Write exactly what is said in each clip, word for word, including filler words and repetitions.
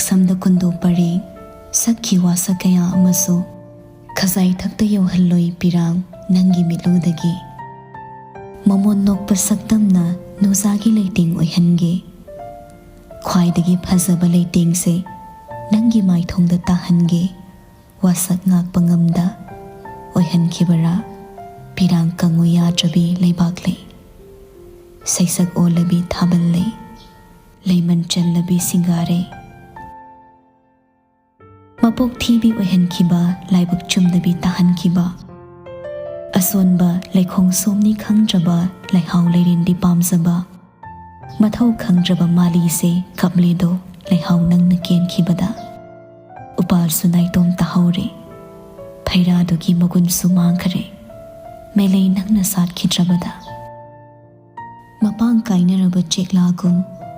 ꯁꯝꯗ ꯀꯨꯟꯗꯣ ꯄꯔꯦꯡ, ꯁꯛꯈꯤ ꯋꯥꯁꯛ ꯀꯌꯥ ꯑꯃꯁꯨ ꯈꯖꯥꯏ ꯊꯛꯇ ꯌꯧꯍꯜꯂꯣꯏ ꯄꯤꯔꯥꯡ ꯅꯪꯒꯤ ꯃꯤꯠꯂꯨꯗꯒꯤ꯫ ꯃꯃꯣꯟ ꯅꯣꯛꯄ ꯁꯛꯇꯝꯅ ꯅꯨꯡꯖꯥꯒꯤ ꯂꯩꯇꯦꯡ ꯑꯣꯏꯍꯟꯒꯦ꯫ ꯈ꯭ꯋꯥꯏꯗꯒꯤ ꯐꯖꯕ ꯂꯩꯇꯦꯡꯁꯦ ꯅꯪꯒꯤ ꯃꯥꯏꯊꯣꯡꯗ ꯇꯥꯍꯟꯒꯦ꯫ ꯋꯥꯁꯛ ꯉꯥꯛꯄ ꯉꯝꯗ ꯑꯣꯏꯍꯟꯈꯤꯕꯔꯥ ꯄꯤꯔꯥꯡ ꯀꯪꯉꯨ ꯌꯥꯗ꯭ꯔꯕꯤ ꯂꯩꯕꯥꯛ ꯂꯩ꯫ ꯁꯩꯁꯛ ꯑꯣꯜꯂꯕꯤ ꯊꯥꯕꯜ ꯂꯩ꯫ ꯂꯩꯃꯟ ꯆꯜꯂꯕꯤ ꯁꯤꯡꯒꯥꯔꯩ꯫ ꯃꯄꯣꯛ ꯊꯤꯕꯤ ꯑꯣꯏꯍꯟꯈꯤꯕ, ꯂꯥꯏꯕꯛ ꯆꯨꯝꯗꯕꯤ ꯇꯥꯍꯟꯈꯤꯕ꯫ ꯑꯁꯣꯟꯕ ꯂꯩꯈꯣꯡ ꯁꯣꯝꯅꯤ ꯈꯪꯗ꯭ꯔꯕ ꯂꯩꯍꯥꯎ ꯂꯩꯔꯦꯟꯗꯤ ꯄꯥꯝꯖꯕ꯫ ꯃꯊꯧ ꯈꯪꯗ꯭ꯔꯕ ꯃꯥꯂꯤꯁꯦ ꯀꯞꯂꯦꯗꯣ ꯂꯩꯍꯥꯎ ꯅꯪꯅ ꯀꯦꯟꯈꯤꯕꯗ꯫ ꯎꯄꯥꯜꯁꯨ ꯅꯥꯏꯇꯣꯝ ꯇꯥꯍꯧꯔꯦ꯫ ꯐꯩꯔꯥꯗꯨꯒꯤ ꯃꯒꯨꯟꯁꯨ ꯃꯥꯡꯈꯔꯦ꯫ ꯃꯩꯂꯩ ꯅꯪꯅ ꯁꯥꯠꯈꯤꯗ꯭ꯔꯕꯗ꯫ ꯃꯄꯥꯡ ꯀꯥꯏꯅꯔꯕ ꯆꯦꯛꯂꯥꯒꯨꯝ,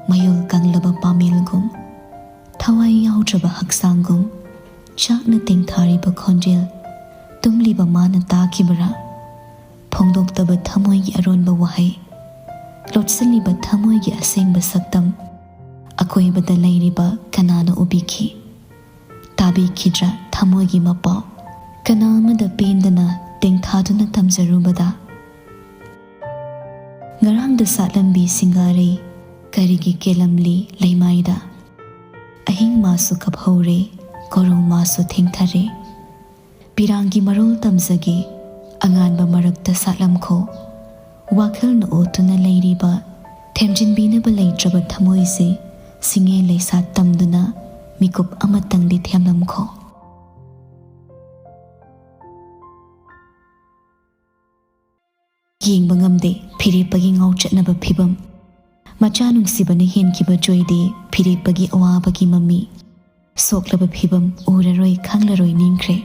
ꯃꯌꯣꯜ ꯀꯪꯂꯕ ꯄꯥꯃꯦꯜꯒꯨꯝ, ꯊꯋꯥꯏ ꯌꯥꯎꯗ꯭ꯔꯕ ꯍꯛꯆꯥꯡꯒꯨꯝ, ꯆꯥꯛꯅ ꯇꯦꯡꯊꯥꯔꯤꯕ ꯈꯣꯟꯖꯦꯜ, ꯇꯨꯝꯂꯤꯕ ꯃꯥꯅ ꯇꯥꯈꯤꯕꯔꯥ? ꯐꯣꯡꯗꯣꯛꯇꯕ ꯊꯃꯣꯏꯒꯤ ꯑꯔꯣꯟꯕ ꯋꯥꯍꯩ, ꯂꯣꯠꯁꯤꯜꯂꯤꯕ ꯊꯃꯣꯏꯒꯤ ꯑꯁꯦꯡꯕ ꯁꯛꯇꯝ, ꯑꯀꯣꯏꯕꯗ ꯂꯩꯔꯤꯕ ꯀꯅꯥꯅ ꯎꯕꯤꯈꯤ? ꯇꯥꯕꯤꯈꯤꯗ꯭ꯔꯥ ꯊꯃꯣꯏꯒꯤ ꯃꯄꯥꯎ? ꯀꯅꯥ ꯑꯃꯗ ꯄꯦꯟꯗꯅ ꯇꯦꯡꯊꯥꯗꯨꯅ ꯇꯝꯖꯔꯨꯕꯗ? ꯉꯔꯥꯡꯗ ꯁꯥꯠꯂꯝꯕꯤ ꯁꯤꯡꯒꯥꯔꯩ ꯀꯔꯤꯒꯤ ꯀꯦꯜꯂꯝꯂꯤ ꯂꯩꯃꯥꯏꯗ? ꯑꯍꯤꯡ ꯃꯥꯁꯨ ꯀꯞꯍꯧꯔꯦ, ꯀꯣꯔꯧ ꯃꯥꯁꯨ ꯊꯦꯡꯊꯔꯦ꯫ ꯄꯤꯔꯥꯡꯒꯤ ꯃꯔꯣꯜ ꯇꯝꯖꯒꯦ, ꯑꯉꯥꯟꯕ ꯃꯔꯛꯇ ꯁꯥꯠꯂꯝꯈꯣ꯫ ꯋꯥꯈꯜꯅ ꯑꯣꯠꯇꯨꯅ ꯂꯩꯔꯤꯕ, ꯊꯦꯝꯖꯤꯟꯕꯤꯅꯕ ꯂꯩꯇ꯭ꯔꯕ ꯊꯃꯣꯏꯁꯦ ꯁꯤꯡꯉꯦ ꯂꯩꯁꯥꯠ ꯇꯝꯗꯨꯅ ꯃꯤꯀꯨꯞ ꯑꯃꯇꯪꯗꯤ ꯊꯦꯝꯂꯝꯈꯣ꯫ ꯌꯦꯡꯕ ꯉꯝꯗꯦ ꯐꯤꯔꯦꯞꯄꯒꯤ ꯉꯥꯎꯆꯠꯅꯕ ꯐꯤꯕꯝ꯫ ꯃꯆꯥ ꯅꯨꯡꯁꯤꯕꯅ ꯍꯦꯟꯈꯤꯕ ꯖꯣꯏꯗꯤ ꯐꯤꯔꯦꯞꯄꯒꯤ ꯑꯋꯥꯕꯒꯤ ꯃꯃꯤ꯫ ꯁꯣꯛꯂꯕ ꯐꯤꯕꯝ ꯎꯔꯔꯣꯏ ꯈꯪꯂꯔꯣꯏ ꯅꯤꯡꯈ꯭ꯔꯦ꯫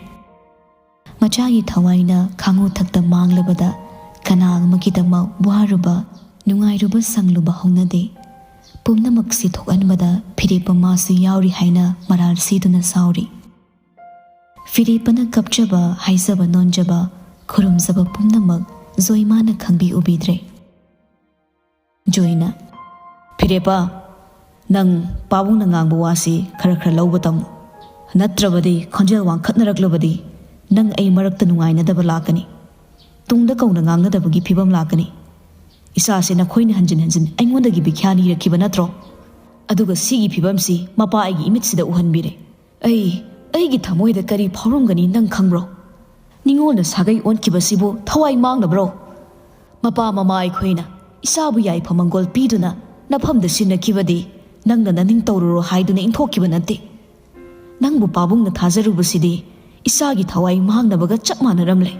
ꯃꯆꯥꯒꯤ ꯊꯋꯥꯏꯅ ꯈꯥꯉꯨ ꯊꯛꯇ ꯃꯥꯡꯂꯕꯗ ꯀꯅꯥ ꯑꯃꯒꯤꯗꯃꯛ ꯋꯥꯔꯨꯕ, ꯅꯨꯡꯉꯥꯏꯔꯨꯕ ꯁꯪꯂꯨꯕ ꯍꯧꯅꯗꯦ꯫ ꯄꯨꯝꯅꯃꯛꯁꯤ ꯊꯣꯛꯍꯟꯕꯗ ꯐꯤꯔꯦꯞꯄ ꯃꯥꯁꯨ ꯌꯥꯎꯔꯤ ꯍꯥꯏꯅ ꯃꯔꯥꯜ ꯁꯤꯗꯨꯅ ꯁꯥꯎꯔꯤ꯫ ꯐꯤꯔꯦꯞꯄꯅ ꯀꯞꯆꯕ, ꯍꯥꯏꯖꯕ ꯅꯣꯟꯖꯕ, ꯈꯨꯔꯨꯝꯖꯕ ꯄꯨꯝꯅꯃꯛ ꯖꯣꯏꯃꯥꯅ ꯈꯪꯕꯤ ꯎꯕꯤꯗ꯭ꯔꯦ꯫ ꯖꯣꯏꯅ, "ꯐꯤꯔꯦꯞꯄ, ꯅꯪ ꯄꯥꯕꯨꯡꯅ ꯉꯥꯡꯕ ꯋꯥꯁꯤ ꯈꯔ ꯈꯔ ꯂꯧꯕ ꯇꯝꯃꯨ꯫ ꯅꯠꯇ꯭ꯔꯕꯗꯤ ꯈꯣꯟꯖꯦꯜ ꯋꯥꯡꯈꯠꯅꯔꯛꯂꯕꯗꯤ ꯅꯪ ꯑꯩ ꯃꯔꯛꯇ ꯅꯨꯡꯉꯥꯏꯅꯗꯕ ꯂꯥꯛꯀꯅꯤ꯫ ꯇꯨꯡꯗ ꯀꯧꯅ ꯉꯥꯡꯅꯗꯕꯒꯤ ꯐꯤꯕꯝ ꯂꯥꯛꯀꯅꯤ꯫ ꯏꯆꯥꯁꯦ ꯅꯈꯣꯏꯅ ꯍꯟꯖꯤꯟ ꯍꯟꯖꯤꯟ ꯑꯩꯉꯣꯟꯗꯒꯤ ꯕꯤꯈ꯭ꯌꯥ ꯅꯤꯔꯛꯈꯤꯕ ꯅꯠꯇ꯭ꯔꯣ? ꯑꯗꯨꯒ ꯁꯤꯒꯤ ꯐꯤꯕꯝꯁꯤ ꯃꯄꯥ ꯑꯩꯒꯤ ꯏꯃꯤꯠꯁꯤꯗ ꯎꯍꯟꯕꯤꯔꯦ꯫ ꯑꯩ, ꯑꯩꯒꯤ ꯊꯃꯣꯏꯗ ꯀꯔꯤ ꯐꯥꯎꯔꯝꯒꯅꯤ ꯅꯪ ꯈꯪꯕ꯭ꯔꯣ? ꯅꯤꯉꯣꯜꯅ ꯁꯥꯒꯩ ꯑꯣꯟꯈꯤꯕꯁꯤꯕꯨ ꯊꯋꯥꯏ ꯃꯥꯡꯅꯕ꯭ꯔꯣ? ꯃꯄꯥ ꯃꯃꯥ ꯑꯩꯈꯣꯏꯅ ꯏꯆꯥꯕꯨ ꯌꯥꯏꯐ ꯃꯪꯒꯣꯜ ꯄꯤꯗꯨꯅ ꯅꯐꯝꯗ ꯁꯤꯟꯅꯈꯤꯕꯗꯤ ꯅꯪꯅ ꯅꯅꯤꯡ ꯇꯧꯔꯨꯔꯣ ꯍꯥꯏꯗꯨꯅ ꯏꯟꯊꯣꯛꯈꯤꯕ ꯅꯠꯇꯦ꯫ ꯅꯪꯕꯨ ꯄꯥꯕꯨꯡꯅ ꯊꯥꯖꯔꯨꯕꯁꯤꯗꯤ ꯏꯆꯥꯒꯤ ꯊꯋꯥꯏ ꯃꯥꯡꯅꯕꯒ ꯆꯞ ꯃꯥꯟꯅꯔꯝꯂꯦ꯫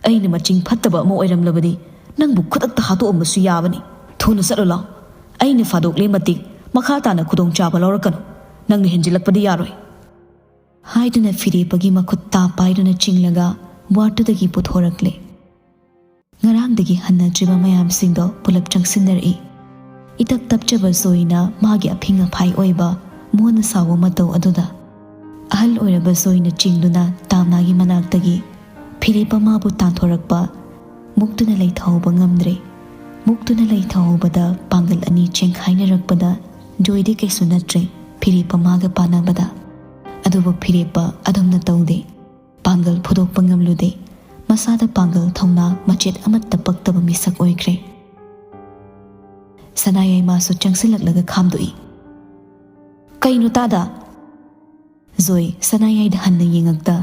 ꯑꯩꯅ ꯃꯆꯤꯡ ꯐꯠꯇꯕ ꯑꯃ ꯑꯣꯏꯔꯝꯂꯕꯗꯤ ꯅꯪꯕꯨ ꯈꯨꯗꯛꯇ ꯍꯥꯠꯇꯣꯛꯑꯝꯕꯁꯨ ꯌꯥꯕꯅꯤ꯫ ꯊꯨꯅ ꯆꯠꯂꯨ ꯂꯥꯎ꯫ ꯑꯩꯅ ꯐꯥꯗꯣꯛꯂꯦ ꯃꯇꯤꯛ ꯃꯈꯥ ꯇꯥꯅ ꯈꯨꯗꯣꯡꯆꯥꯕ ꯂꯧꯔꯛꯀꯅꯨ꯫ ꯅꯪꯅ ꯍꯦꯟꯖꯤꯜꯂꯛꯄꯗꯤ ꯌꯥꯔꯣꯏ꯫ ꯍꯥꯏꯗꯨꯅ ꯐꯤꯔꯦꯞꯄꯒꯤ ꯃꯈꯨꯠ ꯇꯥ ꯄꯥꯏꯗꯨꯅ ꯆꯤꯡꯂꯒ ꯋꯥꯔꯠꯇꯨꯗꯒꯤ ꯄꯨꯊꯣꯔꯛꯂꯦ꯫ ꯉꯔꯥꯡꯗꯒꯤ ꯍꯟꯅꯗ꯭ꯔꯤꯕ ꯃꯌꯥꯝꯁꯤꯡꯗꯣ ꯄꯨꯂꯞ ꯆꯪꯁꯤꯟꯅꯔꯛꯏ꯫ ꯏꯇꯞ ꯇꯞꯆꯕ ꯖꯣꯏꯅ ꯃꯥꯒꯤ ꯑꯐꯤꯡ ꯑꯐꯥꯏ ꯑꯣꯏꯕ ꯃꯣꯟꯅ ꯁꯥꯎꯕ ꯃꯇꯧ ꯑꯗꯨꯗ꯫ ꯑꯍꯜ ꯑꯣꯏꯔꯕ ꯖꯣꯏꯅ ꯆꯤꯡꯗꯨꯅ ꯇꯥꯝꯅꯥꯒꯤ ꯃꯅꯥꯛꯇꯒꯤ ꯐꯤꯔꯦꯞꯄ ꯃꯥꯕꯨ ꯇꯥꯟꯊꯣꯔꯛꯄ, ꯃꯨꯛꯇꯨꯅ ꯂꯩꯊꯍꯧꯕ ꯉꯝꯗ꯭ꯔꯦ꯫ ꯃꯨꯛꯇꯨꯅ ꯂꯩꯊꯍꯧꯕꯗ ꯄꯥꯡꯒꯜ ꯑꯅꯤ ꯆꯦꯡꯈꯥꯏꯅꯔꯛꯄꯗ ꯖꯣꯏꯗꯤ ꯀꯩꯁꯨ ꯅꯠꯇ꯭ꯔꯦ ꯐꯤꯔꯦꯞꯄ ꯃꯥꯒ ꯄꯥꯟꯅꯕꯗ꯫ ꯑꯗꯨꯕꯨ ꯐꯤꯔꯦꯞꯄ ꯑꯗꯨꯝꯅ ꯇꯧꯗꯦ꯫ ꯄꯥꯡꯒꯜ ꯐꯨꯗꯣꯛꯄ ꯉꯝꯂꯨꯗꯦ꯫ ꯃꯁꯥꯗ ꯄꯥꯡꯒꯜ ꯊꯧꯅꯥ ꯃꯆꯦꯠ ꯑꯃꯠꯇ ꯄꯛꯇꯕ ꯃꯤꯁꯛ ꯑꯣꯏꯈ꯭ꯔꯦ꯫ ꯁꯅꯥꯌꯥꯏꯃꯥꯁꯨ ꯆꯪꯁꯤꯜꯂꯛꯂꯒ ꯈꯥꯝꯗꯣꯛꯏ꯫ "ꯀꯩꯅꯣ ꯇꯥꯗ?" ꯖꯣꯏ ꯁꯅꯥꯌꯥꯏꯗ ꯍꯟꯅ ꯌꯦꯡꯉꯛꯇ,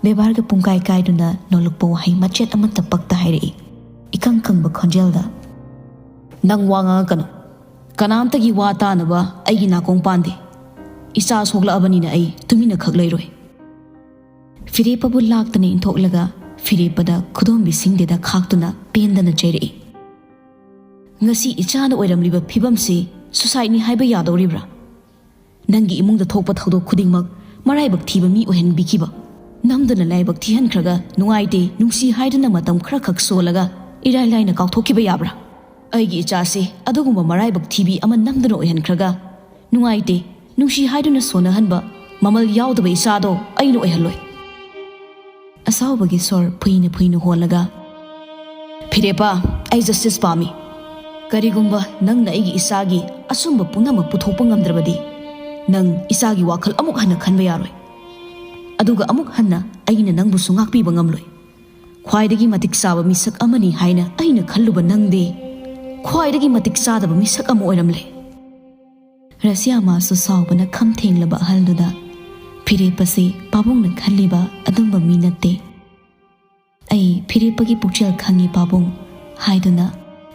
ꯕꯦꯕꯥꯔꯒ ꯄꯨꯡꯀꯥꯏ ꯀꯥꯏꯗꯨꯅ ꯅꯣꯜꯂꯛꯄ ꯋꯥꯍꯩ ꯃꯆꯦꯠ ꯑꯃꯠꯇ ꯄꯛꯇ ꯍꯥꯏꯔꯛꯏ, ꯏꯀꯪ ꯀꯪꯕ ꯈꯣꯟꯖꯦꯜꯗ꯫ "ꯅꯪ ꯋꯥ ꯉꯥꯡꯉꯛꯀꯅꯨ꯫ ꯀꯅꯥꯝꯇꯒꯤ ꯋꯥ ꯇꯥꯅꯕ ꯑꯩꯒꯤ ꯅꯥꯀꯣꯡ ꯄꯥꯟꯗꯦ꯫ ꯏꯆꯥ ꯁꯣꯛꯂꯛꯑꯕꯅꯤꯅ ꯑꯩ ꯇꯨꯃꯤꯟꯅ ꯈꯛ ꯂꯩꯔꯣꯏ꯫" ꯐꯤꯔꯦꯞꯄꯕꯨ ꯂꯥꯛꯇꯅ ꯏꯟꯊꯣꯛꯂꯒ ꯐꯤꯔꯦꯞꯄꯗ ꯈꯨꯗꯣꯝꯕꯤ ꯁꯤꯡꯗꯦꯗ ꯈꯥꯛꯇꯨꯅ ꯄꯦꯟꯗꯅ ꯆꯩꯔꯛꯏ꯫ "ꯉꯁꯤ ꯏꯆꯥꯅ ꯑꯣꯏꯔꯝꯂꯤꯕ ꯐꯤꯕꯝꯁꯤ ꯁꯨꯁꯥꯏꯠꯅꯤ ꯍꯥꯏꯕ ꯌꯥꯗꯧꯔꯤꯕ꯭ꯔꯥ? ꯅꯪꯒꯤ ꯏꯃꯨꯡꯗ ꯊꯣꯛꯄ ꯊꯧꯗꯣꯛ ꯈꯨꯗꯤꯡꯃꯛ ꯃꯔꯥꯏꯕꯛ ꯊꯤꯕ ꯃꯤ ꯑꯣꯏꯍꯟꯕꯤꯈꯤꯕ꯫ ꯅꯝꯗꯨꯅ ꯂꯥꯏꯕꯛ ꯊꯤꯍꯟꯈ꯭ꯔꯒ ꯅꯨꯡꯉꯥꯏꯇꯦ, ꯅꯨꯡꯁꯤ ꯍꯥꯏꯗꯨꯅ ꯃꯇꯝ ꯈꯔꯈꯛ ꯁꯣꯜꯂꯒ ꯏꯔꯥꯏ ꯂꯥꯏꯅ ꯀꯥꯎꯊꯣꯛꯈꯤꯕ ꯌꯥꯕ꯭ꯔꯥ? ꯑꯩꯒꯤ ꯏꯆꯥꯁꯦ ꯑꯗꯨꯒꯨꯝꯕ ꯃꯔꯥꯏꯕꯛ ꯊꯤꯕꯤ ꯑꯃ ꯅꯝꯗꯨꯅ ꯑꯣꯏꯍꯟꯈ꯭ꯔꯒ ꯅꯨꯡꯉꯥꯏꯇꯦ, ꯅꯨꯡꯁꯤ ꯍꯥꯏꯗꯨꯅ ꯁꯣꯟꯅꯍꯟꯕ ꯃꯃꯜ ꯌꯥꯎꯗꯕ ꯏꯆꯥꯗꯣ ꯑꯩꯅ ꯑꯣꯏꯍꯜꯂꯣꯏ꯫" ꯑꯁꯥꯎꯕꯒꯤ ꯁꯣꯔ ꯐꯨꯏꯅ ꯐꯨꯏꯅ ꯍꯣꯜꯂꯒ, "ꯐꯤꯔꯦꯞꯄ, ꯑꯩ ꯖꯁꯇꯤꯁ ꯄꯥꯝꯃꯤ꯫ ꯀꯔꯤꯒꯨꯝꯕ ꯅꯪꯅ ꯑꯩꯒꯤ ꯏꯆꯥꯒꯤ ꯑꯆꯨꯝꯕ ꯄꯨꯝꯅꯃꯛ ꯄꯨꯊꯣꯛꯄ ꯉꯝꯗ꯭ꯔꯕꯗꯤ, ꯅꯪ ꯏꯆꯥꯒꯤ ꯋꯥꯈꯜ ꯑꯃꯨꯛ ꯍꯟꯅ ꯈꯟꯕ ꯌꯥꯔꯣꯏ꯫ ꯑꯗꯨꯒ ꯑꯃꯨꯛ ꯍꯟꯅ ꯑꯩꯅ ꯅꯪꯕꯨꯁꯨ ꯉꯥꯛꯄꯤꯕ ꯉꯝꯂꯣꯏ꯫ ꯈ꯭ꯋꯥꯏꯗꯒꯤ ꯃꯇꯤꯛ ꯆꯥꯕ ꯃꯤꯁꯛ ꯑꯃꯅꯤ ꯍꯥꯏꯅ ꯑꯩꯅ ꯈꯜꯂꯨꯕ ꯅꯪꯗꯤ ꯈ꯭ꯋꯥꯏꯗꯒꯤ ꯃꯇꯤꯛ ꯆꯥꯗꯕ ꯃꯤꯁꯛ ꯑꯃ ꯑꯣꯏꯔꯝꯂꯦ꯫ ꯔꯁꯤꯌꯥ ꯃꯥꯁꯨ ꯁꯥꯎꯕꯅ ꯈꯝ ꯊꯦꯡꯂꯕ ꯑꯍꯜꯗꯨꯗ, "ꯐꯤꯔꯦꯞ ꯑꯁꯤ ꯄꯥꯕꯨꯡꯅ ꯈꯜꯂꯤꯕ ꯑꯗꯨꯝꯕ ꯃꯤ ꯅꯠꯇꯦ꯫ ꯑꯩ ꯐꯤꯔꯦꯞꯄꯒꯤ ꯄꯨꯛꯆꯦꯜ ꯈꯪꯉꯤ ꯄꯥꯕꯨꯡ" ꯍꯥꯏꯗꯨꯅ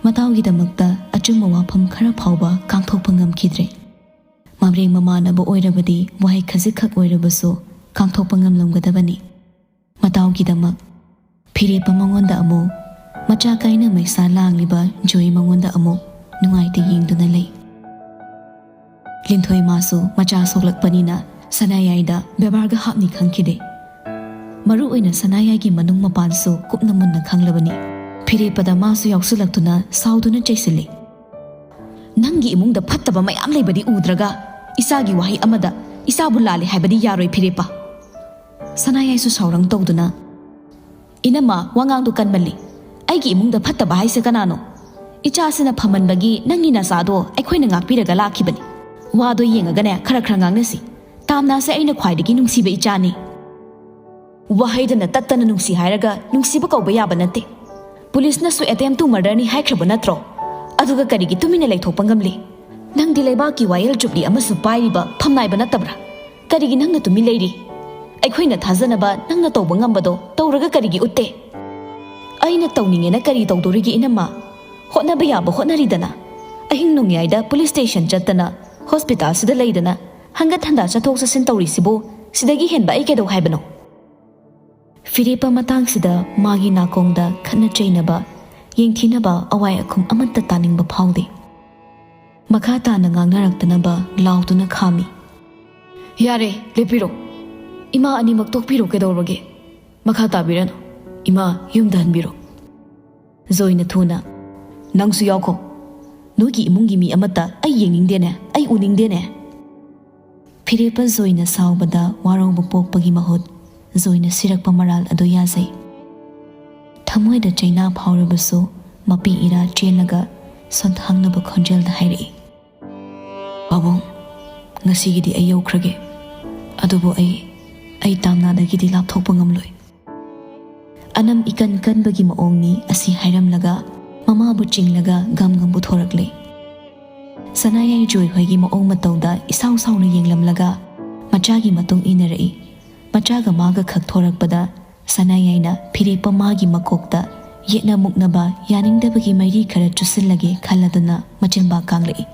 ꯃꯇꯥꯎꯒꯤꯗꯃꯛꯇ ꯑꯆꯨꯝꯕ ꯋꯥꯐꯝ ꯈꯔ ꯐꯥꯎꯕ ꯀꯥꯡꯊꯣꯛꯄ ꯉꯝꯈꯤꯗ꯭ꯔꯦ꯫ ꯃꯔꯦꯡ ꯃꯃꯥꯟꯅꯕ ꯑꯣꯏꯔꯕꯗꯤ ꯋꯥꯍꯩ ꯈꯖꯤꯛꯈꯛ ꯑꯣꯏꯔꯕꯁꯨ ꯀꯥꯡꯊꯣꯛꯄ ꯉꯝꯂꯝꯒꯗꯕꯅꯤ꯫ ꯃꯇꯥꯎꯒꯤꯗꯃꯛ ꯐꯤꯔꯦꯞꯄ ꯃꯉꯣꯟꯗ ꯑꯃꯨꯛ, ꯃꯆꯥ ꯀꯥꯏꯅ ꯃꯩꯁꯥ ꯂꯥꯡꯂꯤꯕ ꯖꯣꯏ ꯃꯉꯣꯟꯗ ꯑꯃꯨꯛ ꯅꯨꯡꯉꯥꯏꯇ ꯌꯦꯡꯗꯨꯅ ꯂꯩ꯫ ꯂꯤꯟꯊꯣꯏ ꯃꯥꯁꯨ ꯃꯆꯥ ꯁꯣꯛꯂꯛꯄꯅꯤꯅ ꯁꯅꯥꯌꯥꯏꯗ ꯕꯦꯕꯥꯔꯒ ꯍꯥꯞꯅꯤ ꯈꯪꯈꯤꯗꯦ꯫ ꯃꯔꯨ ꯑꯣꯏꯅ ꯁꯅꯥꯌꯥꯏꯒꯤ ꯃꯅꯨꯡ ꯃꯄꯥꯟꯁꯨ ꯀꯨꯞꯅ ꯃꯨꯟꯅ ꯈꯪꯂꯕꯅꯤ꯫ ꯐꯤꯔꯦꯞꯄꯗ ꯃꯥꯁꯨ ꯌꯥꯎꯁꯤꯜꯂꯛꯇꯨꯅ ꯁꯥꯎꯗꯨꯅ ꯆꯩꯁꯤꯜꯂꯤ꯫ "ꯅꯪꯒꯤ ꯏꯃꯨꯡꯗ ꯐꯠꯇꯕ ꯃꯌꯥꯝ ꯂꯩꯕꯗꯤ ꯎꯗ꯭ꯔꯒ ꯏꯆꯥꯒꯤ ꯋꯥꯍꯩ ꯑꯃꯗ ꯏꯆꯥꯕꯨ ꯂꯥꯜꯂꯦ ꯍꯥꯏꯕꯗꯤ ꯌꯥꯔꯣꯏ ꯐꯤꯔꯦꯞꯄ꯫" ꯁꯅꯥꯌꯥꯏꯁꯨ ꯁꯥꯎꯔꯪ ꯇꯧꯗꯨꯅ, "ꯏꯅꯝꯃ, ꯋꯥꯉꯥꯡꯗꯣ ꯀꯟꯃꯜꯂꯤ꯫ ꯑꯩꯒꯤ ꯏꯃꯨꯡꯗ ꯐꯠꯇꯕ ꯍꯥꯏꯁꯦ ꯀꯅꯥꯅꯣ? ꯏꯆꯥꯁꯤꯅ ꯐꯃꯟꯕꯒꯤ ꯅꯪꯒꯤ ꯅꯆꯥꯗꯣ ꯑꯩꯈꯣꯏꯅ ꯉꯥꯛꯄꯤꯔꯒ ꯂꯥꯛꯈꯤꯕꯅꯤ꯫ ꯋꯥꯗꯣ ꯌꯦꯡꯉꯒꯅꯦ ꯈꯔ ꯈꯔ ꯉꯥꯡꯅꯁꯤ꯫ ꯇꯥꯝꯅꯥꯁꯦ ꯑꯩꯅ ꯈ꯭ꯋꯥꯏꯗꯒꯤ ꯅꯨꯡꯁꯤꯕ ꯏꯆꯥꯅꯤ꯫" "ꯋꯥꯍꯩꯗꯅ ꯇꯠꯇꯅ ꯅꯨꯡꯁꯤ ꯍꯥꯏꯔꯒ ꯅꯨꯡꯁꯤꯕ ꯀꯧꯕ ꯌꯥꯕ ꯅꯠꯇꯦ꯫ ꯄꯨꯂꯤꯁꯅꯁꯨ attempt to murderꯅꯤ ꯍꯥꯏꯈ꯭ꯔꯕ ꯅꯠꯇ꯭ꯔꯣ? ꯑꯗꯨꯒ ꯀꯔꯤꯒꯤ ꯇꯨꯃꯤꯟꯅ ꯂꯩꯊꯣꯛꯄ ꯉꯝꯂꯤ? ꯅꯪꯗꯤ ꯂꯩꯕꯥꯛꯀꯤ ꯋꯥꯌꯦꯜ ꯆꯨꯞꯂꯤ ꯑꯃꯁꯨ ꯄꯥꯏꯔꯤꯕ ꯐꯝꯅꯥꯏꯕ ꯅꯠꯇꯕ꯭ꯔꯥ? ꯀꯔꯤꯒꯤ ꯅꯪꯅ ꯇꯨꯃꯤꯟ ꯂꯩꯔꯤ? ꯑꯩꯈꯣꯏꯅ ꯊꯥꯖꯅꯕ ꯅꯪꯅ ꯇꯧꯕ ꯉꯝꯕꯗꯣ ꯇꯧꯔꯒ ꯀꯔꯤꯒꯤ ꯎꯠꯇꯦ?" "ꯑꯩꯅ ꯇꯧꯅꯤꯡꯉꯦꯅ ꯀꯔꯤ ꯇꯧꯗꯣꯔꯤꯒꯦ ꯏꯅꯝꯃ? ꯍꯣꯠꯅꯕ ꯌꯥꯕ ꯍꯣꯠꯅꯔꯤꯗꯅ꯫ ꯑꯍꯤꯡ ꯅꯣꯡꯌꯥꯏꯗ ꯄꯨꯂꯤꯁ ꯁ꯭ꯇꯦꯁꯟ ꯆꯠꯇꯅ, ꯍꯣꯁꯄꯤꯇꯥꯜꯁꯤꯗ ꯂꯩꯗꯅ, ꯍꯪꯒꯠ ꯍꯟꯗ ꯆꯠꯊꯣꯛ ꯆꯠꯁꯤꯟ ꯇꯧꯔꯤꯁꯤꯕꯨ ꯁꯤꯗꯒꯤ ꯍꯦꯟꯕ ꯑꯩ ꯀꯩꯗꯧ ꯍꯥꯏꯕꯅꯣ?" ꯐꯤꯔꯦꯞꯄ ꯃꯇꯥꯡꯁꯤꯗ ꯃꯥꯒꯤ ꯅꯥꯀꯣꯡꯗ ꯈꯠꯅ ꯆꯩꯅꯕ, ꯌꯦꯡꯊꯤꯅꯕ, ꯑꯋꯥꯏ ꯑꯈꯨꯝ ꯑꯃꯠꯇ ꯇꯥꯅꯤꯡꯕ ꯐꯥꯎꯗꯦ꯫ ꯃꯈꯥ ꯇꯥꯅ ꯉꯥꯡꯅꯔꯛꯇꯅꯕ ꯂꯥꯎꯗꯨꯅ ꯈꯥꯝꯃꯤ꯫ "ꯌꯥꯔꯦ, ꯂꯦꯞꯄꯤꯔꯣ꯫ ꯏꯃꯥ ꯑꯅꯤꯃꯛ ꯇꯣꯛꯄꯤꯔꯣ ꯀꯩꯗꯧꯔꯒꯦ? ꯃꯈꯥ ꯇꯥꯕꯤꯔꯅꯨ꯫ ꯏꯃꯥ ꯌꯨꯝꯗ ꯍꯟꯕꯤꯔꯣ꯫" ꯖꯣꯏꯅ ꯊꯨꯅ, "ꯅꯪꯁꯨ ꯌꯥꯎꯈꯣ꯫ ꯅꯣꯏꯒꯤ ꯏꯃꯨꯡꯒꯤ ꯃꯤ ꯑꯃꯠꯇ ꯑꯩ ꯌꯦꯡꯅꯤꯡꯗꯦꯅꯦ, ꯑꯩ ꯎꯅꯤꯡꯗꯦꯅꯦ꯫" ꯐꯤꯔꯦꯞꯄ ꯖꯣꯏꯅ ꯁꯥꯎꯕꯗ ꯋꯥꯔꯧꯕ ꯄꯣꯛꯄꯒꯤ ꯃꯍꯨꯠ ꯖꯣꯏꯅ ꯁꯤꯔꯛꯄ ꯃꯔꯥꯜ ꯑꯗꯨ ꯌꯥꯖꯩ꯫ ꯊꯃꯣꯏꯗ ꯆꯩꯅꯥ ꯐꯥꯎꯔꯕꯁꯨ ꯃꯄꯤ ꯏꯔꯥ ꯆꯦꯜꯂꯒ ꯁꯣꯟꯊꯥꯡꯅꯕ ꯈꯣꯟꯖꯦꯜꯗ ꯍꯥꯏꯔꯛꯏ, "ꯄꯥꯕꯨꯡ, ꯉꯁꯤꯒꯤꯗꯤ ꯑꯩ ꯌꯧꯈ꯭ꯔꯒꯦ꯫ ꯑꯗꯨꯕꯨ ꯑꯩ, ꯑꯩ ꯇꯥꯝꯅꯥꯗꯒꯤꯗꯤ ꯂꯥꯞꯊꯣꯛꯄ ꯉꯝꯂꯣꯏ"꯫ ꯑꯅꯝ ꯏꯀꯟ ꯀꯟꯕꯒꯤ ꯃꯑꯣꯡꯅꯤ ꯑꯁꯤ ꯍꯥꯏꯔꯝꯂꯒ ꯃꯃꯥꯕꯨ ꯆꯤꯡꯂꯒ ꯒꯝ ꯒꯝ ꯄꯨꯊꯣꯔꯛꯂꯦ꯫ ꯁꯅꯥꯌꯥꯏ ꯖꯣꯏ ꯍꯣꯏꯒꯤ ꯃꯑꯣꯡ ꯃꯇꯧꯗ ꯏꯁꯥꯎ ꯁꯥꯎꯅ ꯌꯦꯡꯂꯝꯂꯒ ꯃꯆꯥꯒꯤ ꯃꯇꯨꯡ ꯏꯟꯅꯔꯛꯏ꯫ ꯃꯆꯥꯒ ꯃꯥꯒ ꯈꯛ ꯊꯣꯔꯛꯄꯗ ꯁꯅꯥꯌꯥꯏꯅ ꯐꯤꯔꯦꯞꯄ ꯃꯥꯒꯤ ꯃꯀꯣꯛꯇ ꯌꯦꯠꯅ ꯃꯨꯛꯅꯕ ꯌꯥꯅꯤꯡꯗꯕꯒꯤ ꯃꯩꯔꯤ ꯈꯔ ꯆꯨꯁꯤꯜꯂꯒꯦ ꯈꯜꯂꯗꯨꯅ ꯃꯆꯤꯟꯕꯥꯛ ꯀꯥꯡꯂꯛꯏ꯫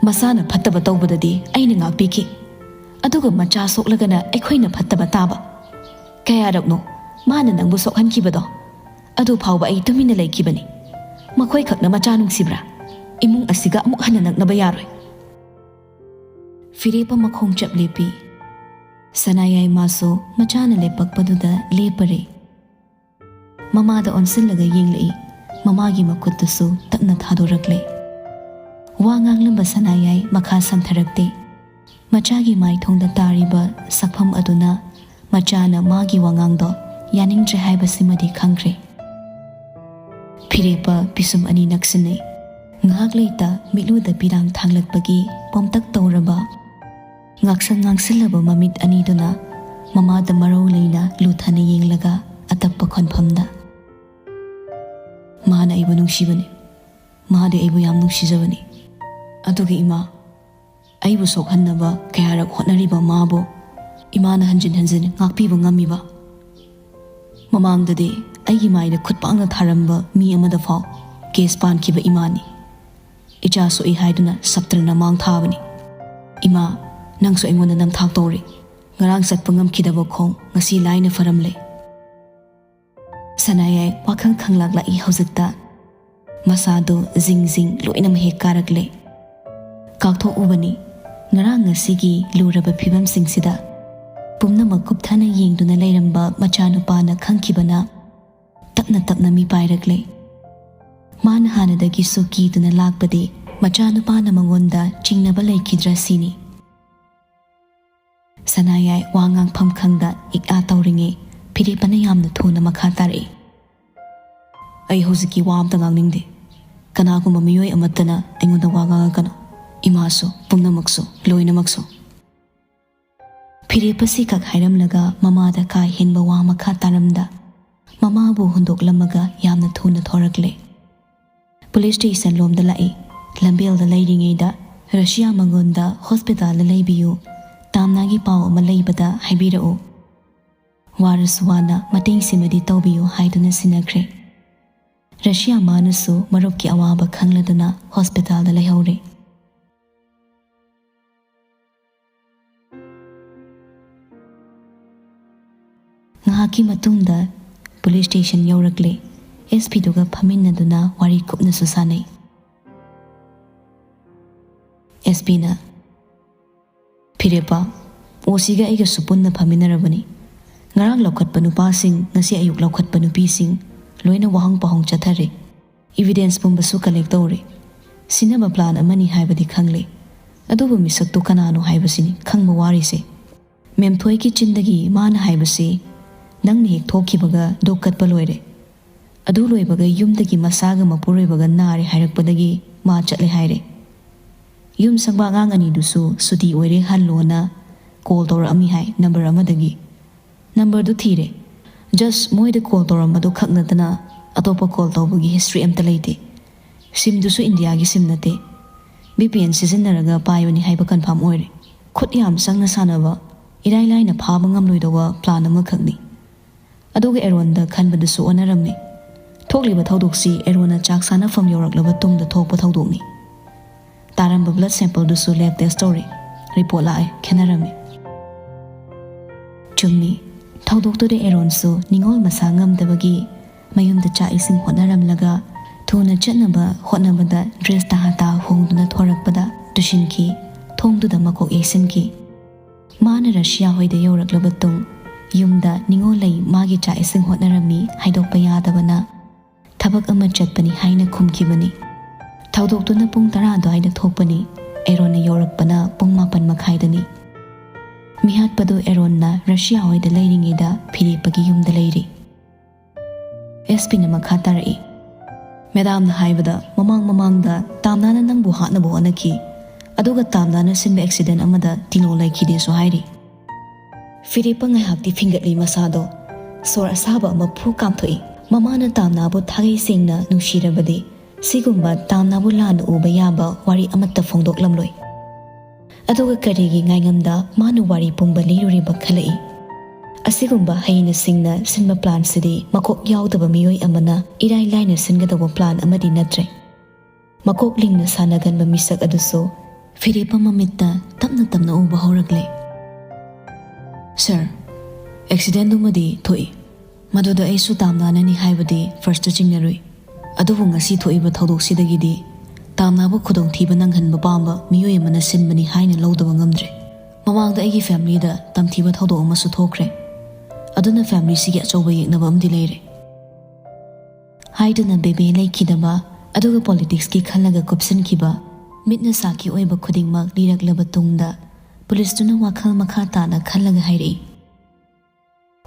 "ꯃꯁꯥꯅ ꯐꯠꯇꯕ ꯇꯧꯕꯗꯗꯤ ꯑꯩꯅ ꯉꯥꯛꯄꯤꯈꯤ, ꯑꯗꯨꯒ ꯃꯆꯥ ꯁꯣꯛꯂꯒꯅ ꯑꯩꯈꯣꯏꯅ ꯐꯠꯇꯕ ꯇꯥꯕ꯫ ꯀꯌꯥꯔꯛꯅꯣ ꯃꯥꯅ ꯅꯪꯕꯨ ꯁꯣꯛꯍꯟꯈꯤꯕꯗꯣ? ꯑꯗꯨ ꯐꯥꯎꯕ ꯑꯩ ꯇꯨꯃꯤꯟꯅ ꯂꯩꯈꯤꯕꯅꯤ꯫ ꯃꯈꯣꯏ ꯈꯛꯅ ꯃꯆꯥ ꯅꯨꯡꯁꯤꯕ꯭ꯔꯥ? ꯏꯃꯨꯡ ꯑꯁꯤꯒ ꯑꯃꯨꯛ ꯍꯟꯅ ꯅꯛꯅꯕ ꯌꯥꯔꯣꯏ"꯫ ꯐꯤꯔꯦꯞꯄ ꯃꯈꯣꯡ ꯆꯞ ꯂꯦꯞꯄꯤ꯫ ꯁꯅꯥꯌꯥꯏ ꯃꯥꯁꯨ ꯃꯆꯥꯅ ꯂꯦꯞꯄꯛꯄꯗꯨꯗ ꯂꯦꯞꯄꯔꯦ꯫ ꯃꯃꯥꯗ ꯑꯣꯟꯁꯤꯜꯂꯒ ꯌꯦꯡꯂꯛꯏ꯫ ꯃꯃꯥꯒꯤ ꯃꯈꯨꯠꯇꯨꯁꯨ ꯇꯞꯅ ꯊꯥꯗꯣꯔꯛꯂꯦ꯫ ꯋꯥ ꯉꯥꯡꯂꯝꯕ ꯁꯅꯥꯌꯥꯏ ꯃꯈꯥ ꯁꯝꯊꯔꯛꯇꯦ꯫ ꯃꯆꯥꯒꯤ ꯃꯥꯏꯊꯣꯡꯗ ꯇꯥꯔꯤꯕ ꯁꯛꯐꯝ ꯑꯗꯨꯅ ꯃꯆꯥꯅ ꯃꯥꯒꯤ ꯋꯥꯉꯥꯡꯗꯣ ꯌꯥꯅꯤꯡꯗ꯭ꯔꯦ ꯍꯥꯏꯕꯁꯤꯃꯗꯤ ꯈꯪꯈ꯭ꯔꯦ꯫ ꯐꯤꯔꯦꯞꯄ ꯄꯤꯁꯨꯝ ꯑꯅꯤ ꯅꯛꯁꯤꯟꯅꯩ꯫ ꯉꯥꯏꯍꯥꯛ ꯂꯩꯇ ꯃꯤꯠꯂꯨꯗ ꯄꯤꯔꯥꯡ ꯊꯥꯡꯂꯛꯄꯒꯤ ꯄꯣꯝꯇꯛ ꯇꯧꯔꯕ, ꯉꯥꯛꯁꯪ ꯉꯥꯡꯁꯤꯜꯂꯕ ꯃꯃꯤꯠ ꯑꯅꯤꯗꯨꯅ ꯃꯃꯥꯗ ꯃꯔꯧ ꯂꯩꯅ ꯂꯨꯊꯅ ꯌꯦꯡꯂꯒ ꯑꯇꯞꯄ ꯈꯣꯟꯐꯝꯗ, "ꯃꯥꯅ ꯑꯩꯕꯨ ꯅꯨꯡꯁꯤꯕꯅꯤ꯫ ꯃꯥꯗꯤ ꯑꯩꯕꯨ ꯌꯥꯝ ꯅꯨꯡꯁꯤꯖꯕꯅꯤ꯫ ꯑꯗꯨꯒ ꯏꯃꯥ, ꯑꯩꯕꯨ ꯁꯣꯛꯍꯟꯅꯕ ꯀꯌꯥꯔꯛ ꯍꯣꯠꯅꯔꯤꯕ ꯃꯥꯕꯨ ꯏꯃꯥꯅ ꯍꯟꯖꯤꯟ ꯍꯟꯖꯤꯟ ꯉꯥꯛꯄꯤꯕ ꯉꯝꯃꯤꯕ? ꯃꯃꯥꯡꯗꯗꯤ ꯑꯩꯒꯤ ꯃꯥꯏꯗ ꯈꯨꯠꯄꯥꯛꯅ ꯊꯥꯔꯝꯕ ꯃꯤ ꯑꯃꯗ ꯐꯥꯎ ꯀꯦꯁ ꯄꯥꯟꯈꯤꯕ ꯏꯃꯥꯅꯤ꯫ ꯏꯆꯥ ꯁꯣꯛꯏ ꯍꯥꯏꯗꯨꯅ ꯁꯞꯇ꯭ꯔꯅ ꯃꯥꯡ ꯊꯥꯕꯅꯤ꯫ ꯏꯃꯥ, ꯅꯪꯁꯨ ꯑꯩꯉꯣꯟꯗ ꯅꯝꯊꯥꯛ ꯇꯧꯔꯤ꯫ ꯉꯔꯥꯡ ꯆꯠꯄ ꯉꯝꯈꯤꯗꯕ ꯈꯣꯡ ꯉꯁꯤ ꯂꯥꯏꯅ ꯐꯔꯝꯂꯦ"꯫ ꯁꯅꯥꯌꯥꯏ ꯋꯥꯈꯜ ꯈꯪꯂꯥꯛꯂꯛꯏ ꯍꯧꯖꯤꯛꯇ꯫ ꯃꯁꯥꯗꯨ ꯖꯤꯡ ꯖꯤꯡ ꯂꯣꯏꯅ ꯃꯍꯦꯛ ꯀꯥꯔꯛꯂꯦ꯫ ꯀꯥꯎꯊꯣꯛꯎꯕꯅꯤ, ꯉꯔꯥꯡ ꯉꯁꯤꯒꯤ ꯂꯨꯔꯕ ꯐꯤꯕꯝꯁꯤꯡꯁꯤꯗ ꯄꯨꯝꯅꯃꯛ ꯀꯨꯞꯊꯅ ꯌꯦꯡꯗꯨꯅ ꯂꯩꯔꯝꯕ ꯃꯆꯥꯅꯨꯄꯥꯅ ꯈꯪꯈꯤꯕꯅ ꯇꯞꯅ ꯇꯞꯅ ꯃꯤ ꯄꯥꯏꯔꯛꯂꯦ꯫ ꯃꯥꯅ ꯍꯥꯟꯅꯗꯒꯤꯁꯨ ꯀꯤꯗꯨꯅ ꯂꯥꯛꯄꯗꯤ ꯃꯆꯥꯅꯨꯄꯥꯅ ꯃꯉꯣꯟꯗ ꯆꯤꯡꯅꯕ ꯂꯩꯈꯤꯗ꯭ꯔꯥ ꯁꯤꯅꯤ꯫ ꯁꯅꯥꯌꯥꯏ ꯋꯥ ꯉꯥꯡꯐꯝ ꯈꯪꯗ ꯏꯛ ꯑꯥ ꯇꯧꯔꯤꯉꯩ ꯐꯤꯔꯦꯞꯄꯅ ꯌꯥꯝꯅ ꯊꯨꯅ ꯃꯈꯥ ꯇꯥꯔꯛꯏ꯫ "ꯑꯩ ꯍꯧꯖꯤꯛꯀꯤ ꯋꯥ ꯑꯝꯇ ꯉꯥꯡꯅꯤꯡꯗꯦ꯫ ꯀꯅꯥꯒꯨꯝꯕ ꯃꯤꯑꯣꯏ ꯑꯃꯠꯇꯅ ꯑꯩꯉꯣꯟꯗ ꯋꯥ ꯉꯥꯡꯉꯛꯀꯅꯨ꯫ ꯏꯃꯥꯁꯨ, ꯄꯨꯝꯅꯃꯛꯁꯨ, ꯂꯣꯏꯅꯃꯛꯁꯨ꯫ ꯐꯤꯔꯦꯞ ꯑꯁꯤ ꯈꯛ ꯍꯥꯏꯔꯝꯂꯒ ꯃꯃꯥꯗ ꯀꯥ ꯍꯦꯟꯕ ꯋꯥ ꯃꯈꯥ ꯇꯥꯔꯝꯗ ꯃꯃꯥꯕꯨ ꯍꯨꯟꯗꯣꯛꯂꯝꯃꯒ ꯌꯥꯝꯅ ꯊꯨꯅ ꯊꯣꯔꯛꯂꯦ꯫ ꯄꯨꯂꯤꯁ ꯁ꯭ꯇꯦꯁꯟ ꯂꯣꯝꯗ ꯂꯥꯛꯏ꯫ ꯂꯝꯕꯦꯜꯗ ꯂꯩꯔꯤꯉꯩꯗ ꯔꯁꯤꯌꯥ ꯃꯉꯣꯟꯗ ꯍꯣꯁꯄꯤꯇꯥꯜꯗ ꯂꯩꯕꯤꯌꯨ, ꯇꯥꯝꯅꯥꯒꯤ ꯄꯥꯎ ꯑꯃ ꯂꯩꯕꯗ ꯍꯥꯏꯕꯤꯔꯛꯎ, ꯋꯥꯔꯁꯨ ꯋꯥꯅ ꯃꯇꯦꯡꯁꯤꯃꯗꯤ ꯇꯧꯕꯤꯌꯨ ꯍꯥꯏꯗꯨꯅ ꯁꯤꯟꯅꯈ꯭ꯔꯦ꯫ ꯔꯁꯤꯌꯥ ꯃꯥꯅꯁꯨ ꯃꯔꯨꯞꯀꯤ ꯑꯋꯥꯕ ꯈꯪꯂꯗꯨꯅ ꯍꯣꯁꯄꯤꯇꯥꯜꯗ ꯂꯩꯍꯧꯔꯦ꯫ ꯉꯥꯏꯍꯥꯛꯀꯤ ꯃꯇꯨꯡꯗ ꯄꯨꯂꯤꯁ ꯁ꯭ꯇꯦꯁꯟ ꯌꯧꯔꯛꯂꯦ꯫ ꯑꯦꯁ ꯄꯤꯗꯨꯒ ꯐꯝꯃꯤꯟꯅꯗꯨꯅ ꯋꯥꯔꯤ ꯀꯨꯞꯅꯁꯨ ꯁꯥꯟꯅꯩ꯫ ꯑꯦꯁ ꯄꯤꯅ, "ꯐꯤꯔꯦꯞꯄ, ꯑꯣ ꯁꯤꯒ ꯑꯩꯒꯁꯨ ꯄꯨꯟꯅ ꯐꯝꯃꯤꯟꯅꯔꯕꯅꯤ꯫ ꯉꯔꯥꯡ ꯂꯧꯈꯠꯄ ꯅꯨꯄꯥꯁꯤꯡ, ꯉꯁꯤ ꯑꯌꯨꯛ ꯂꯧꯈꯠꯄ ꯅꯨꯄꯤꯁꯤꯡ, ꯂꯣꯏꯅ ꯋꯥꯍꯪ ꯄꯥꯎꯍꯪ ꯆꯠꯊꯔꯦ꯫ ꯏꯚꯤꯗꯦꯟꯁ ꯄꯨꯝꯕꯁꯨ ꯀꯂꯦꯛ ꯇꯧꯔꯦ꯫ ꯁꯤꯟꯅꯕ ꯄ꯭ꯂꯥꯟ ꯑꯃꯅꯤ ꯍꯥꯏꯕꯗꯤ ꯈꯪꯂꯦ, ꯑꯗꯨꯕꯨ ꯃꯤꯁꯛꯇꯨ ꯀꯅꯥꯅꯣ ꯍꯥꯏꯕꯁꯤꯅꯤ ꯈꯪꯕ ꯋꯥꯔꯤꯁꯦ꯫ ꯃꯦꯝꯊꯣꯏꯒꯤ ꯆꯤꯟꯗꯒꯤ ꯃꯥꯅ ꯍꯥꯏꯕꯁꯤ ꯅꯪꯅ ꯍꯦꯛ ꯊꯣꯛꯈꯤꯕꯒ ꯗꯨꯛ ꯀꯠꯄ ꯂꯣꯏꯔꯦ꯫ ꯑꯗꯨ ꯂꯣꯏꯕꯒ ꯌꯨꯝꯗꯒꯤ ꯃꯁꯥꯒ ꯃꯄꯨꯔꯣꯏꯕꯒ ꯅꯥꯔꯦ ꯍꯥꯏꯔꯛꯄꯗꯒꯤ ꯃꯥ ꯆꯠꯂꯦ ꯍꯥꯏꯔꯦ꯫ ꯌꯨꯝ ꯁꯪꯕ ꯑꯉꯥꯡ ꯑꯅꯤꯗꯨꯁꯨ ꯁꯨꯇꯤ ꯑꯣꯏꯔꯦ ꯍꯜꯂꯣꯅ ꯀꯣꯜ ꯇꯧꯔꯛꯑꯝꯃꯤ ꯍꯥꯏ ꯅꯝꯕꯔ ꯑꯃꯗꯒꯤ꯫ ꯅꯝꯕꯔꯗꯨ ꯊꯤꯔꯦ꯫ ꯖꯁ ꯃꯣꯏꯗ ꯀꯣꯜ ꯇꯧꯔꯝꯕꯗꯨ ꯈꯛ ꯅꯠꯇꯅ ꯑꯇꯣꯞꯄ ꯀꯣꯜ ꯇꯧꯕꯒꯤ ꯍꯤꯁꯇ꯭ꯔꯤ ꯑꯝꯇ ꯂꯩꯇꯦ꯫ ꯁꯤꯝꯗꯨꯁꯨ ꯏꯟꯗꯤꯌꯥꯒꯤ ꯁꯤꯝ ꯅꯠꯇꯦ꯫ ꯚꯤ ꯄꯤ ꯑꯦꯟ ꯁꯤꯖꯤꯟꯅꯔꯒ ꯄꯥꯏꯕꯅꯤ ꯍꯥꯏꯕ ꯀꯟꯐꯥꯔꯝ ꯑꯣꯏꯔꯦ꯫ ꯈꯨꯠ ꯌꯥꯝ ꯆꯪꯅ ꯁꯥꯟꯅꯕ, ꯏꯔꯥꯏ ꯂꯥꯏꯅ ꯐꯥꯕ ꯉꯝꯂꯣꯏꯗꯧꯕ ꯄ꯭ꯂꯥꯟ ꯑꯃꯈꯛꯅꯤ꯫ ꯑꯗꯨꯒ ꯑꯦꯔꯣꯟꯗ ꯈꯟꯕꯗꯨꯁꯨ ꯑꯣꯟꯅꯔꯝꯃꯤ꯫ ꯊꯣꯛꯂꯤꯕ ꯊꯧꯗꯣꯛꯁꯤ ꯑꯦꯔꯣꯟꯅ ꯆꯥꯛ ꯆꯥꯅꯐꯝ ꯌꯧꯔꯛꯂꯕ ꯇꯨꯡꯗ ꯊꯣꯛꯄ ꯊꯧꯗꯣꯛꯅꯤ꯫ ꯇꯥꯔꯝꯕ ꯕ꯭ꯂꯗ ꯁꯦꯝꯄꯜꯗꯨꯁꯨ ꯂꯦꯕ ꯇꯦꯁ ꯇꯧꯔꯦ꯫ ꯔꯤꯄꯣꯔꯠ ꯂꯥꯛꯑꯦ, ꯈꯦꯠꯅꯔꯝꯃꯤ꯫ ꯆꯨꯝꯃꯤ, ꯊꯧꯗꯣꯛꯇꯨꯗ ꯑꯦꯔꯣꯟꯁꯨ ꯅꯤꯡꯉꯣꯜ ꯃꯁꯥ ꯉꯝꯗꯕꯒꯤ ꯃꯌꯨꯝꯗ ꯆꯥꯛ ꯏꯁꯤꯡ ꯍꯣꯠꯅꯔꯝꯂꯒ ꯊꯨꯅ ꯆꯠꯅꯕ ꯍꯣꯠꯅꯕꯗ ꯗ꯭ꯔꯦꯁ ꯇꯍꯥ ꯇꯍꯥ ꯍꯣꯡꯗꯨꯅ ꯊꯣꯔꯛꯄꯗ ꯇꯨꯁꯤꯟꯈꯤ, ꯊꯣꯡꯗꯨꯗ ꯃꯀꯣꯛ ꯌꯩꯁꯤꯟꯈꯤ꯫ ꯃꯥꯅ ꯔꯁꯤꯌꯥ ꯍꯣꯏꯗ ꯌꯧꯔꯛꯂꯕ ꯇꯨꯡ ꯌꯨꯝꯗ ꯅꯤꯡꯉꯣꯜ ꯂꯩ ꯃꯥꯒꯤ ꯆꯥꯛ ꯏꯁꯤꯡ ꯍꯣꯠꯅꯔꯝꯃꯤ ꯍꯥꯏꯗꯣꯛꯄ ꯌꯥꯗꯕꯅ ꯊꯕꯛ ꯑꯃ ꯆꯠꯄꯅꯤ ꯍꯥꯏꯅ ꯈꯨꯝꯈꯤꯕꯅꯤ꯫ ꯊꯧꯗꯣꯛꯇꯨꯅ ꯄꯨꯡ ꯇꯔꯥ ꯑꯗꯨꯋꯥꯏꯗ ꯊꯣꯛꯄꯅꯤ꯫ ꯑꯦꯔꯣꯟꯅ ꯌꯧꯔꯛꯄꯅ ꯄꯨꯡ ꯃꯥꯄꯟ ꯃꯈꯥꯏꯗꯅꯤ꯫ ꯃꯤꯍꯥꯠꯄꯗꯨ ꯑꯦꯔꯣꯟꯅ ꯔꯁꯤꯌꯥ ꯍꯣꯏꯗ ꯂꯩꯔꯤꯉꯩꯗ ꯐꯤꯔꯦꯞꯄꯒꯤ ꯌꯨꯝꯗ ꯂꯩꯔꯤ꯫ ꯑꯦꯁ ꯄꯤꯅ ꯃꯈꯥ ꯇꯥꯔꯛꯏ, ꯃꯦꯗꯥꯝꯅ ꯍꯥꯏꯕꯗ, ꯃꯃꯥꯡ ꯃꯃꯥꯡꯗ ꯇꯥꯝꯅꯥꯅ ꯅꯪꯕꯨ ꯍꯥꯠꯅꯕ ꯍꯣꯠꯅꯈꯤ, ꯑꯗꯨꯒ ꯇꯥꯝꯅꯥꯅ ꯁꯤꯟꯕ ꯑꯦꯛꯁꯤꯗꯦꯟ ꯑꯃꯗ ꯇꯤꯂꯣ ꯂꯩꯈꯤꯗꯦꯁꯨ ꯍꯥꯏꯔꯤ꯫ ꯐꯤꯔꯦꯞꯄ ꯉꯥꯏꯍꯥꯛꯇꯤ ꯐꯤꯡꯒꯠꯂꯤ ꯃꯁꯥꯗꯣ꯫ ꯁꯣꯔ ꯑꯁꯥꯕ ꯑꯃ ꯐꯨ ꯀꯥꯝꯊꯣꯛꯏ꯫ ꯃꯃꯥꯅ ꯇꯥꯝꯅꯥꯕꯨ ꯊꯥꯒꯩ ꯁꯦꯡꯅ ꯅꯨꯡꯁꯤꯔꯕꯗꯤ ꯁꯤꯒꯨꯝꯕ ꯇꯥꯝꯅꯥꯕꯨ ꯂꯥꯟꯅ ꯎꯕ ꯌꯥꯕ ꯋꯥꯔꯤ ꯑꯃꯠꯇ ꯐꯣꯡꯗꯣꯛꯂꯝꯂꯣꯏ꯫ ꯑꯗꯨꯒ ꯀꯔꯤꯒꯤ ꯉꯥꯏꯉꯝꯗ ꯃꯥꯅ ꯋꯥꯔꯤ ꯄꯨꯝꯕ ꯂꯤꯔꯨꯔꯤꯕ ꯈꯜꯂꯛꯏ꯫ ꯑꯁꯤꯒꯨꯝꯕ ꯍꯩꯅ ꯁꯤꯡꯅ ꯁꯤꯟꯕ ꯄ꯭ꯂꯥꯟꯁꯤꯗꯤ ꯃꯀꯣꯛ ꯌꯥꯎꯗꯕ ꯃꯤꯑꯣꯏ ꯑꯃꯅ ꯏꯔꯥꯏ ꯂꯥꯏꯅ ꯁꯤꯟꯒꯗꯧꯕ ꯄ꯭ꯂꯥꯟ ꯑꯃꯗꯤ ꯅꯠꯇ꯭ꯔꯦ꯫ ꯃꯀꯣꯛ ꯂꯤꯡꯅ ꯁꯥꯟꯅꯒꯟꯕ ꯃꯤꯁꯛ ꯑꯗꯨꯁꯨ ꯐꯤꯔꯦꯞꯄ ꯃꯃꯤꯠꯇ ꯇꯞꯅ ꯇꯞꯅ ꯎꯕ ꯍꯧꯔꯛꯂꯦ꯫ "ꯁꯥꯔ, ꯑꯦꯛꯁꯤꯗꯦꯟꯗꯨꯃꯗꯤ ꯊꯣꯛꯏ꯫ ꯃꯗꯨꯗ ꯑꯩꯁꯨ ꯇꯥꯝꯅꯥꯅꯅꯤ ꯍꯥꯏꯕꯗꯤ ꯐꯥꯔꯁꯇ ꯆꯤꯡꯅꯔꯨꯏ꯫ ꯑꯗꯨꯕꯨ ꯉꯁꯤ ꯊꯣꯛꯏꯕ ꯊꯧꯗꯣꯛꯁꯤꯗꯒꯤꯗꯤ ꯇꯥꯝꯅꯥꯕꯨ ꯈꯨꯗꯣꯡꯊꯤꯕ ꯅꯪꯍꯟꯕ ꯄꯥꯝꯕ ꯃꯤꯑꯣꯏ ꯑꯃꯅ ꯁꯤꯟꯕꯅꯤ ꯍꯥꯏꯅ ꯂꯧꯗꯕ ꯉꯝꯗ꯭ꯔꯦ꯫ ꯃꯃꯥꯡꯗ ꯑꯩꯒꯤ ꯐꯦꯃꯤꯂꯤꯗ ꯇꯝꯊꯤꯕ ꯊꯧꯗꯣꯛ ꯑꯃꯁꯨ ꯊꯣꯛꯈ꯭ꯔꯦ꯫ ꯑꯗꯨꯅ ꯐꯦꯃꯤꯂꯤꯁꯤꯒꯤ ꯑꯆꯧꯕ ꯌꯦꯛꯅꯕ ꯑꯃꯗꯤ ꯂꯩꯔꯦ" ꯍꯥꯏꯗꯨꯅ ꯕꯦꯕꯦ ꯂꯩꯈꯤꯗꯕ, ꯑꯗꯨꯒ ꯄꯣꯂꯤꯇꯤꯛꯁꯀꯤ ꯈꯜꯂꯒ ꯀꯨꯞꯁꯤꯟꯈꯤꯕ, ꯃꯤꯠꯅ ꯁꯥꯈꯤ ꯑꯣꯏꯕ ꯈꯨꯗꯤꯡꯃꯛ ꯂꯤꯔꯛꯂꯕ ꯇꯨꯡꯗ, ꯄꯨꯂꯤꯁꯇꯨꯅ ꯋꯥꯈꯜ ꯃꯈꯥ ꯇꯥꯅ ꯈꯜꯂꯒ ꯍꯥꯏꯔꯛꯏ꯫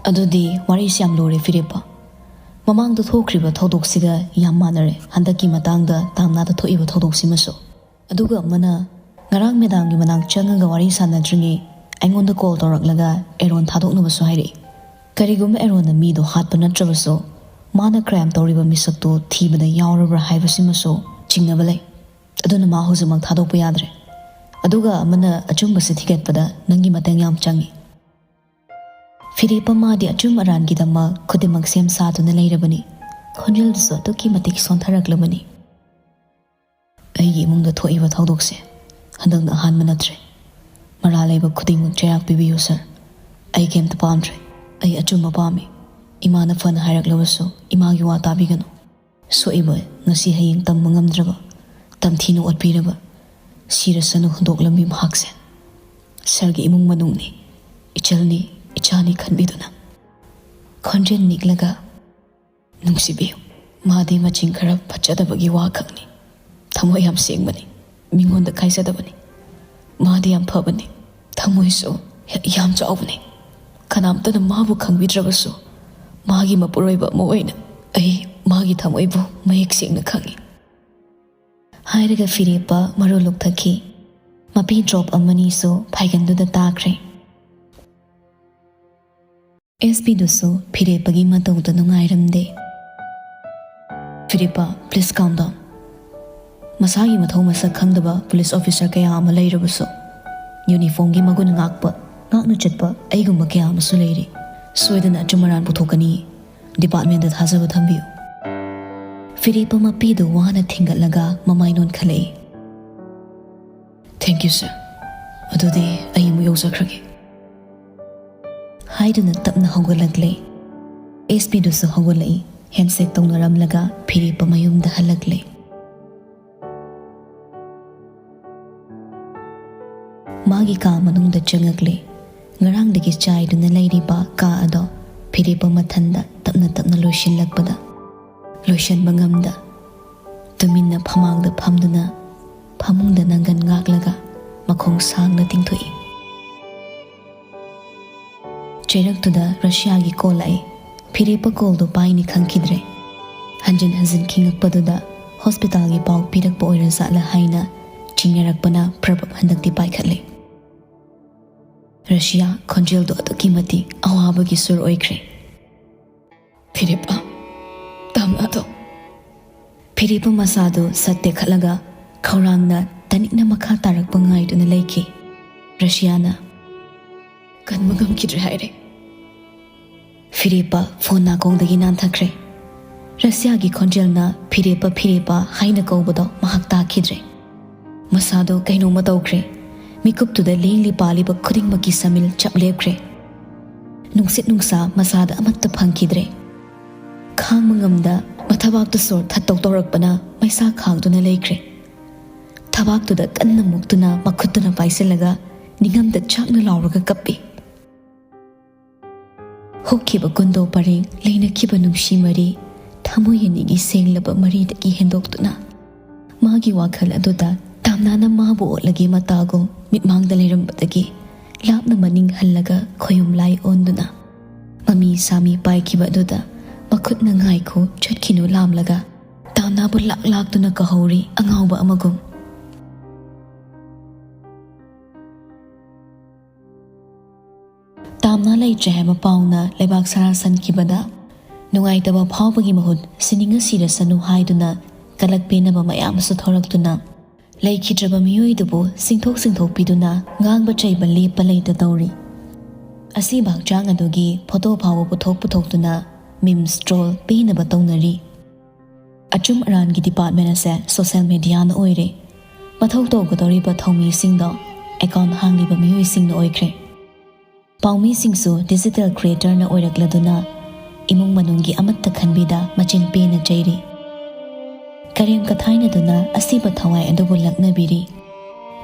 "ꯑꯗꯨꯗꯤ ꯋꯥꯔꯤꯁꯤ ꯌꯥꯝ ꯂꯨꯔꯦ ꯐꯤꯔꯦꯞꯄ꯫ ꯃꯃꯥꯡꯗ ꯊꯣꯛꯈ꯭ꯔꯤꯕ ꯊꯧꯗꯣꯛꯁꯤꯒ ꯌꯥꯝ ꯃꯥꯟꯅꯔꯦ ꯍꯟꯗꯛꯀꯤ ꯃꯇꯥꯡꯗ ꯇꯥꯝꯅꯥꯗ ꯊꯣꯛꯏꯕ ꯊꯧꯗꯣꯛꯁꯤꯃꯁꯨ꯫ ꯑꯗꯨꯒ ꯑꯃꯅ, ꯉꯔꯥꯡ ꯃꯦꯗꯥꯝꯒꯤ ꯃꯅꯥꯛ ꯆꯪꯉꯒ ꯋꯥꯔꯤ ꯁꯥꯟꯅꯗ꯭ꯔꯤꯉꯩ ꯑꯩꯉꯣꯟꯗ ꯀꯣꯜ ꯇꯧꯔꯛꯂꯒ ꯑꯦꯔꯣꯟ ꯊꯥꯗꯣꯛꯅꯕꯁꯨ ꯍꯥꯏꯔꯛꯏ꯫ ꯀꯔꯤꯒꯨꯝꯕ ꯑꯦꯔꯣꯟꯅ ꯃꯤꯗꯣ ꯍꯥꯠꯄ ꯅꯠꯇ꯭ꯔꯕꯁꯨ, ꯃꯥꯅ ꯀ꯭ꯔꯥꯏꯝ ꯇꯧꯔꯤꯕ ꯃꯤꯁꯛꯇꯨ ꯊꯤꯕꯗ ꯌꯥꯎꯔꯕ꯭ꯔꯥ ꯍꯥꯏꯕꯁꯤꯃꯁꯨ ꯆꯤꯡꯅꯕ ꯂꯩ꯫ ꯑꯗꯨꯅ ꯃꯥ ꯍꯧꯖꯤꯛꯃꯛ ꯊꯥꯗꯣꯛꯄ ꯌꯥꯗ꯭ꯔꯦ꯫ ꯑꯗꯨꯒ ꯑꯃꯅ, ꯑꯆꯨꯝꯕꯁꯤ ꯊꯤꯒꯠꯄꯗ ꯅꯪꯒꯤ ꯃꯇꯦꯡ ꯌꯥꯝ ꯆꯪꯏ" ꯐꯤꯔꯦꯞꯄ ꯃꯥꯗꯤ ꯑꯆꯨꯝ ꯑꯔꯥꯟꯒꯤꯗꯃꯛ ꯈꯨꯗꯤꯡꯃꯛ ꯁꯦꯝ ꯁꯥꯗꯨꯅ ꯂꯩꯔꯕꯅꯤ꯫ ꯈꯣꯟꯖꯦꯜꯗꯨꯁꯨ ꯑꯗꯨꯛꯀꯤ ꯃꯇꯤꯛ ꯁꯣꯟꯊꯔꯛꯂꯕꯅꯤ꯫ "ꯑꯩꯒꯤ ꯏꯃꯨꯡꯗ ꯊꯣꯛꯏꯕ ꯊꯧꯗꯣꯛꯁꯦ ꯍꯟꯗꯛꯅ ꯑꯍꯥꯟꯕ ꯅꯠꯇ꯭ꯔꯦ꯫ ꯃꯔꯥꯜ ꯂꯩꯕ ꯈꯨꯗꯤꯡꯃꯛ ꯆꯩꯔꯥꯛ ꯄꯤꯕꯤꯌꯨ ꯁꯥꯔ꯫ ꯑꯩ ꯀꯩꯝꯇ ꯄꯥꯝꯗ꯭ꯔꯦ꯫ ꯑꯩ ꯑꯆꯨꯝꯕ ꯄꯥꯝꯃꯤ꯫ ꯏꯃꯥꯅ ꯐꯅ ꯍꯥꯏꯔꯛꯂꯕꯁꯨ ꯏꯃꯥꯒꯤ ꯋꯥ ꯇꯥꯕꯤꯒꯅꯨ꯫ ꯁꯣꯛꯏꯕ ꯉꯁꯤ ꯍꯌꯦꯡ ꯇꯝꯕ ꯉꯝꯗ꯭ꯔꯕ, ꯇꯝꯊꯤꯅ ꯑꯣꯠꯄꯤꯔꯕ, ꯁꯤꯔꯁꯅꯨ ꯍꯨꯟꯗꯣꯛꯂꯝꯃꯤ ꯃꯍꯥꯛꯁꯦ꯫ ꯁꯥꯔꯒꯤ ꯏꯃꯨꯡ ꯃꯅꯨꯡꯅꯤ, ꯏꯆꯜꯅꯤ, ꯏꯆꯥꯅꯤ ꯈꯟꯕꯤꯗꯨꯅ" ꯈꯣꯟꯖꯦꯜ ꯅꯤꯛꯂꯒ, "ꯅꯨꯡꯁꯤꯕꯤꯌꯨ꯫ ꯃꯥꯗꯤ ꯃꯆꯤꯡ ꯈꯔ ꯐꯠꯆꯗꯕꯒꯤ ꯋꯥ ꯈꯛꯅꯤ꯫ ꯊꯃꯣꯏ ꯌꯥꯝ ꯁꯦꯡꯕꯅꯤ꯫ ꯃꯤꯉꯣꯟꯗ ꯀꯥꯏꯖꯗꯕꯅꯤ꯫ ꯃꯥꯗꯤ ꯌꯥꯝ ꯐꯕꯅꯤ꯫ ꯊꯃꯣꯏꯁꯨ ꯌꯥꯝ ꯆꯥꯎꯕꯅꯤ꯫ ꯀꯅꯥꯝꯇꯅ ꯃꯥꯕꯨ ꯈꯪꯕꯤꯗ꯭ꯔꯕꯁꯨ, ꯃꯥꯒꯤ ꯃꯄꯨꯔꯣꯏꯕ ꯑꯃ ꯑꯣꯏꯅ ꯑꯩ ꯃꯥꯒꯤ ꯊꯃꯣꯏꯕꯨ ꯃꯌꯦꯛ ꯁꯦꯡꯅ ꯈꯪꯏ꯫ ꯍꯥꯏꯔꯒ ꯐꯤꯔꯦꯞꯄ ꯃꯔꯨ ꯂꯨꯛꯊꯈꯤ꯫ ꯃꯄꯤ ꯗ꯭ꯔꯣꯞ ꯑꯃꯅꯤꯁꯨ ꯐꯥꯏꯒꯟꯗꯨꯗ ꯇꯥꯈ꯭ꯔꯦ꯫ ꯑꯦꯁ ꯄꯤꯗꯨꯁꯨ ꯐꯤꯔꯦꯞꯄꯒꯤ ꯃꯇꯧꯗ ꯅꯨꯡꯉꯥꯏꯔꯝꯗꯦ꯫ "ꯐꯤꯔꯦꯞꯄ, please calm down꯫ ꯃꯁꯥꯒꯤ ꯃꯊꯧ ꯃꯁꯛ ꯈꯪꯗꯕ ꯄꯨꯂꯤꯁ ꯑꯣꯐꯤꯁꯥꯔ ꯀꯌꯥ ꯑꯃ ꯂꯩꯔꯕꯁꯨ, ꯌꯨꯅꯤꯐꯣꯔꯝꯒꯤ ꯃꯒꯨꯟ ꯉꯥꯛꯄ, ꯉꯥꯛꯅ ꯆꯠꯄ ꯑꯩꯒꯨꯝꯕ ꯀꯌꯥ ꯑꯃꯁꯨ ꯂꯩꯔꯤ꯫ ꯁꯣꯏꯗꯅ ꯑꯆꯨꯝ ꯑꯔꯥꯟ ꯄꯨꯊꯣꯛꯀꯅꯤ꯫ ꯗꯤꯄꯥꯔꯠꯃꯦꯟꯗ ꯊꯥꯖꯕ ꯊꯝꯕꯤꯌꯨ꯫" ꯐꯤꯔꯦꯞꯄ ꯃꯄꯤꯗꯨ ꯋꯥꯅ ꯊꯤꯡꯒꯠꯂꯒ ꯃꯃꯥꯏ ꯅꯣꯟꯈꯠꯂꯛꯏ꯫ "Thank you, sir꯫ ꯑꯗꯨꯗꯤ ꯑꯩ ꯑꯃꯨꯛ ꯌꯧꯖꯈ꯭ꯔꯒꯦ꯫" ꯍꯥꯏꯗꯨꯅ ꯇꯞꯅ ꯍꯧꯒꯠꯂꯛꯂꯦ꯫ ꯑꯦꯁ ꯄꯤꯗꯨꯁꯨ ꯍꯧꯒꯠꯂꯛꯏ꯫ ꯍꯦꯟꯁꯦꯛ ꯇꯧꯅꯔꯝꯂꯒ ꯐꯤꯔꯦꯞꯄ ꯃꯌꯨꯝꯗ ꯍꯜꯂꯛꯂꯦ꯫ ꯃꯥꯒꯤ ꯀꯥ ꯃꯅꯨꯡꯗ ꯆꯪꯉꯛꯂꯦ꯫ ꯉꯔꯥꯡꯗꯒꯤ ꯆꯥꯏꯗꯨꯅ ꯂꯩꯔꯤꯕ ꯀꯥ ꯑꯗꯣ ꯐꯤꯔꯦꯞꯄ ꯃꯊꯟꯗ ꯇꯞꯅ ꯇꯞꯅ ꯂꯣꯏꯁꯤꯜꯂꯛꯄꯗ, ꯂꯣꯏꯁꯤꯟꯕ ꯉꯝꯗ, ꯇꯨꯃꯤꯟꯅ ꯐꯃꯥꯡꯗ ꯐꯝꯗꯨꯅ ꯐꯃꯨꯡꯗ ꯅꯪꯒꯟ ꯉꯥꯛꯂꯒ ꯃꯈꯣꯡ ꯁꯥꯡꯅ ꯇꯤꯡꯊꯣꯛꯏ꯫ ꯆꯩꯔꯛꯇꯨꯗ ꯔꯁꯤꯌꯥꯒꯤ ꯀꯣꯜ ꯂꯥꯛꯏ꯫ ꯐꯤꯔꯦꯞꯄ ꯀꯣꯜꯗꯨ ꯄꯥꯏꯅꯤ ꯈꯪꯈꯤꯗ꯭ꯔꯦ꯫ ꯍꯟꯖꯤꯟ ꯍꯟꯖꯤꯟ ꯈꯤꯡꯉꯛꯄꯗꯨꯗ ꯍꯣꯁꯄꯤꯇꯥꯜꯒꯤ ꯄꯥꯎ ꯄꯤꯔꯛꯄ ꯑꯣꯏꯔꯖꯥꯠꯂ ꯍꯥꯏꯅ ꯆꯤꯡꯅꯔꯛꯄꯅ ꯄ꯭ꯔꯕꯞ ꯍꯟꯗꯛꯇꯤ ꯄꯥꯏꯈꯠꯂꯦ꯫ ꯔꯁꯤꯌꯥ ꯈꯣꯟꯖꯦꯜꯗꯨ ꯑꯗꯨꯛꯀꯤ ꯃꯇꯤꯛ ꯑꯋꯥꯕꯒꯤ ꯁꯨꯔ ꯑꯣꯏꯈ꯭ꯔꯦ꯫ "ꯐꯤꯔꯦꯞꯄ, ꯇꯥꯝꯅꯥꯗꯣ꯫" ꯐꯤꯔꯦꯞꯄ ꯃꯁꯥꯗꯨ ꯁꯠ ꯇꯦꯛꯈꯠꯂꯒ ꯈꯧꯔꯥꯡꯅ ꯇꯅꯤꯛꯅ ꯃꯈꯥ ꯇꯥꯔꯛꯄ ꯉꯥꯏꯗꯨꯅ ꯂꯩꯈꯤ꯫ ꯔꯁꯤꯌꯥꯅ, "ꯀꯟꯕ ꯉꯝꯈꯤꯗ꯭ꯔꯦ ꯍꯥꯏꯔꯦ꯫" ꯐꯤꯔꯦꯞꯄ ꯐꯣꯟ ꯅꯥꯀꯣꯡꯗꯒꯤ ꯅꯥꯟꯊꯈ꯭ꯔꯦ꯫ ꯔꯁꯤꯌꯥꯒꯤ ꯈꯣꯟꯖꯦꯜꯅ "ꯐꯤꯔꯦꯞꯄ, ꯐꯤꯔꯦꯞꯄ" ꯍꯥꯏꯅ ꯀꯧꯕꯗꯣ ꯃꯍꯥꯛ ꯇꯥꯈꯤꯗ꯭ꯔꯦ꯫ ꯃꯁꯥꯗꯣ ꯀꯩꯅꯣꯝꯃ ꯇꯧꯈ꯭ꯔꯦ꯫ ꯃꯤꯀꯨꯞꯇꯨꯗ ꯂꯦꯡꯂꯤ ꯄꯥꯜꯂꯤꯕ ꯈꯨꯗꯤꯡꯃꯛꯀꯤ ꯁꯃꯤꯜ ꯆꯞ ꯂꯦꯞꯈ꯭ꯔꯦ꯫ ꯅꯨꯡꯁꯤꯠ ꯅꯨꯡꯁꯥ ꯃꯁꯥꯗ ꯑꯃꯠꯇ ꯐꯪꯈꯤꯗ꯭ꯔꯦ꯫ ꯈꯥꯡꯕ ꯉꯝꯗ ꯃꯊꯕꯥꯛꯇ ꯁꯣꯔ ꯊꯠꯇꯧ ꯇꯧꯔꯛꯄꯅ ꯃꯩꯁꯥ ꯈꯥꯡꯗꯨꯅ ꯂꯩꯈ꯭ꯔꯦ꯫ ꯊꯕꯥꯛꯇꯨꯗ ꯀꯟꯅ ꯃꯨꯛꯇꯨꯅ ꯃꯈꯨꯠꯇꯨꯅ ꯄꯥꯏꯁꯤꯜꯂꯒ ꯅꯤꯡꯉꯝꯗ ꯆꯥꯛꯅ ꯂꯥꯎꯔꯒ ꯀꯞꯄꯤ꯫ ꯍꯧꯈꯤꯕ ꯀꯨꯟꯗꯣ ꯄꯔꯦꯡ, ꯂꯩꯅꯈꯤꯕ ꯅꯨꯡꯁꯤ ꯃꯔꯤ, ꯊꯃꯣꯏ ꯑꯅꯤꯒꯤ ꯁꯦꯡꯂꯕ ꯃꯔꯤꯗꯒꯤ ꯍꯦꯟꯗꯣꯛꯇꯨꯅ ꯃꯥꯒꯤ ꯋꯥꯈꯜ ꯑꯗꯨꯗ ꯇꯥꯝꯅꯥꯅ ꯃꯥꯕꯨ ꯑꯣꯠꯂꯒꯦ ꯃꯇꯥꯒꯨꯝ ꯃꯤꯠꯃꯥꯡꯗ ꯂꯩꯔꯝꯕꯗꯒꯤ ꯂꯥꯞꯅ ꯃꯅꯤꯡ ꯍꯜꯂꯒ ꯈꯣꯌꯨꯝ ꯂꯥꯏ ꯑꯣꯟꯗꯨꯅ ꯃꯃꯤ ꯁꯥꯃꯤ ꯄꯥꯏꯈꯤꯕ ꯑꯗꯨꯗ ꯃꯈꯨꯠꯅ "ꯉꯥꯏꯈꯣ, ꯆꯠꯈꯤꯅꯨ" ꯂꯥꯝꯂꯒ ꯇꯥꯝꯅꯥꯕꯨ ꯂꯥꯛ ꯂꯥꯛꯇꯨꯅ ꯀꯧꯍꯧꯔꯤ, ꯑꯉꯥꯎꯕ ꯑꯃꯒꯨꯝ꯫ ꯇꯥꯝꯅꯥ ꯂꯩꯇ꯭ꯔꯦ ꯍꯥꯏꯕ ꯄꯥꯎꯅ ꯂꯩꯕꯥꯛ ꯁꯔꯥ ꯁꯟꯈꯤꯕꯗ ꯅꯨꯡꯉꯥꯏꯇꯕ ꯐꯥꯎꯕꯒꯤ ꯃꯍꯨꯠ "ꯁꯤꯅꯤꯡꯉ ꯁꯤꯔꯁꯅꯨ" ꯍꯥꯏꯗꯨꯅ ꯀꯂꯛ ꯄꯦꯟꯅꯕ ꯃꯌꯥꯝ ꯑꯃꯁꯨ ꯊꯣꯔꯛꯇꯨꯅ ꯂꯩꯈꯤꯗ꯭ꯔꯕ ꯃꯤꯑꯣꯏꯗꯨꯕꯨ ꯆꯤꯡꯊꯣꯛ ꯆꯤꯡꯊꯣꯛꯄꯤꯗꯨꯅ ꯉꯥꯡꯕ ꯆꯩꯕ ꯂꯦꯞꯄ ꯂꯩꯇ ꯇꯧꯔꯤ꯫ ꯑꯁꯤꯕ ꯍꯛꯆꯥꯡ ꯑꯗꯨꯒꯤ ꯐꯣꯇꯣ ꯐꯥꯎꯕ ꯄꯨꯊꯣꯛ ꯄꯨꯊꯣꯛꯇꯨꯅ memes troll ꯄꯦꯟꯅꯕ ꯇꯧꯅꯔꯤ꯫ ꯑꯆꯨꯝ ꯑꯔꯥꯟꯒꯤ department ꯑꯁꯦ social mediaꯅ ꯑꯣꯏꯔꯦ꯫ ꯃꯊꯧ ꯇꯧꯒꯗꯧꯔꯤꯕ ꯊꯧꯃꯤꯁꯤꯡꯗꯣ account ꯍꯥꯡꯂꯤꯕ ꯃꯤꯑꯣꯏꯁꯤꯡꯅ ꯑꯣꯏꯈ꯭ꯔꯦ꯫ ꯄꯥꯎꯃꯤꯁꯤꯡꯁꯨ digital creatorꯅ ꯑꯣꯏꯔꯛꯂꯗꯨꯅ ꯏꯃꯨꯡ ꯃꯅꯨꯡꯒꯤ ꯑꯃꯠꯇ ꯈꯟꯕꯤꯗ ꯃꯆꯤꯟ ꯄꯦꯟꯅ ꯆꯩꯔꯤ꯫ ꯀꯔꯦꯝ ꯀꯊꯥꯏꯅꯗꯨꯅ ꯑꯁꯤꯕ ꯊꯋꯥꯏ ꯑꯗꯨꯕꯨ ꯂꯛꯅꯕꯤꯔꯤ꯫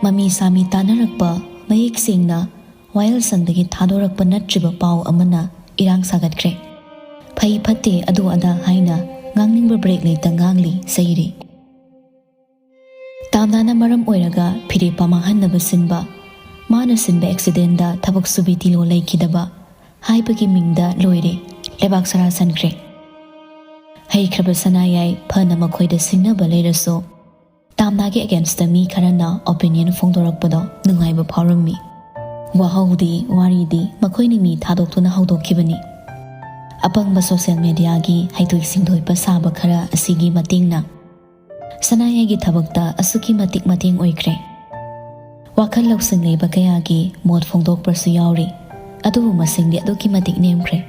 ꯃꯃꯤ ꯁꯥꯃꯤ ꯇꯥꯟꯅꯔꯛꯄ ꯃꯌꯦꯛ ꯁꯦꯡꯅ ꯋꯥꯌꯦꯜꯁꯪꯗꯒꯤ ꯊꯥꯗꯣꯔꯛꯄ ꯅꯠꯇ꯭ꯔꯤꯕ ꯄꯥꯎ ꯑꯃꯅ ꯏꯔꯥꯡ ꯁꯥꯒꯠꯈ꯭ꯔꯦ꯫ ꯐꯩ ꯐꯠꯇꯦ ꯑꯗꯨ ꯑꯗꯥ ꯍꯥꯏꯅ ꯉꯥꯡꯅꯤꯡꯕ break ꯂꯩꯇ ꯉꯥꯡꯂꯤ, ꯆꯩꯔꯤ꯫ ꯇꯥꯝꯅꯥꯅ ꯃꯔꯝ ꯑꯣꯏꯔꯒ ꯐꯤꯔꯦꯞꯄ ꯃꯥꯡꯍꯟꯅꯕ ꯁꯤꯟꯕ, ꯃꯥꯅ ꯁꯤꯟꯕ accidentꯗ ꯊꯕꯛ ꯁꯨꯕꯤ ꯇꯤꯂꯣ ꯂꯩꯈꯤꯗꯕ ꯍꯥꯏꯕꯒꯤ ꯃꯤꯡꯗ ꯂꯣꯏꯔꯦ, ꯂꯩꯕꯥꯛ ꯁꯔꯥ ꯁꯟꯈ꯭ꯔꯦ꯫ ꯍꯩꯈ꯭ꯔꯕ ꯁꯅꯥꯌꯥꯏ ꯐꯅ ꯃꯈꯣꯏꯗ ꯁꯤꯡꯅꯕ ꯂꯩꯔꯁꯨ, ꯇꯥꯝꯅꯥꯒꯤ againstꯇ ꯃꯤ ꯈꯔꯅ opinion ꯐꯣꯡꯗꯣꯔꯛꯄꯗꯣ ꯅꯨꯡꯉꯥꯏꯕ ꯐꯥꯎꯔꯝꯃꯤ꯫ ꯋꯥꯍꯧꯗꯤ, ꯋꯥꯔꯤꯗꯤ ꯃꯈꯣꯏꯅ ꯃꯤ ꯊꯥꯗꯣꯛꯇꯨꯅ ꯍꯧꯗꯣꯛꯈꯤꯕꯅꯤ꯫ ꯑꯄꯪꯕ social mediaꯒꯤ ꯍꯩꯊꯣꯏ ꯁꯤꯡꯊꯣꯏꯕ ꯁꯥꯕ ꯈꯔ ꯑꯁꯤꯒꯤ ꯃꯇꯦꯡꯅ ꯁꯅꯥꯌꯥꯏꯒꯤ ꯊꯕꯛꯇ ꯑꯁꯨꯛꯀꯤ ꯃꯇꯤꯛ ꯃꯇꯦꯡ ꯑꯣꯏꯈ꯭ꯔꯦ꯫ ꯋꯥꯈꯜ ꯂꯧꯁꯤꯡ ꯂꯩꯕ ꯀꯌꯥꯒꯤ ꯃꯣꯠ ꯐꯣꯡꯗꯣꯛꯄꯁꯨ ꯌꯥꯎꯔꯤ, ꯑꯗꯨꯕꯨ ꯃꯁꯤꯡꯗꯤ ꯑꯗꯨꯛꯀꯤ ꯃꯇꯤꯛ ꯅꯦꯝꯈ꯭ꯔꯦ꯫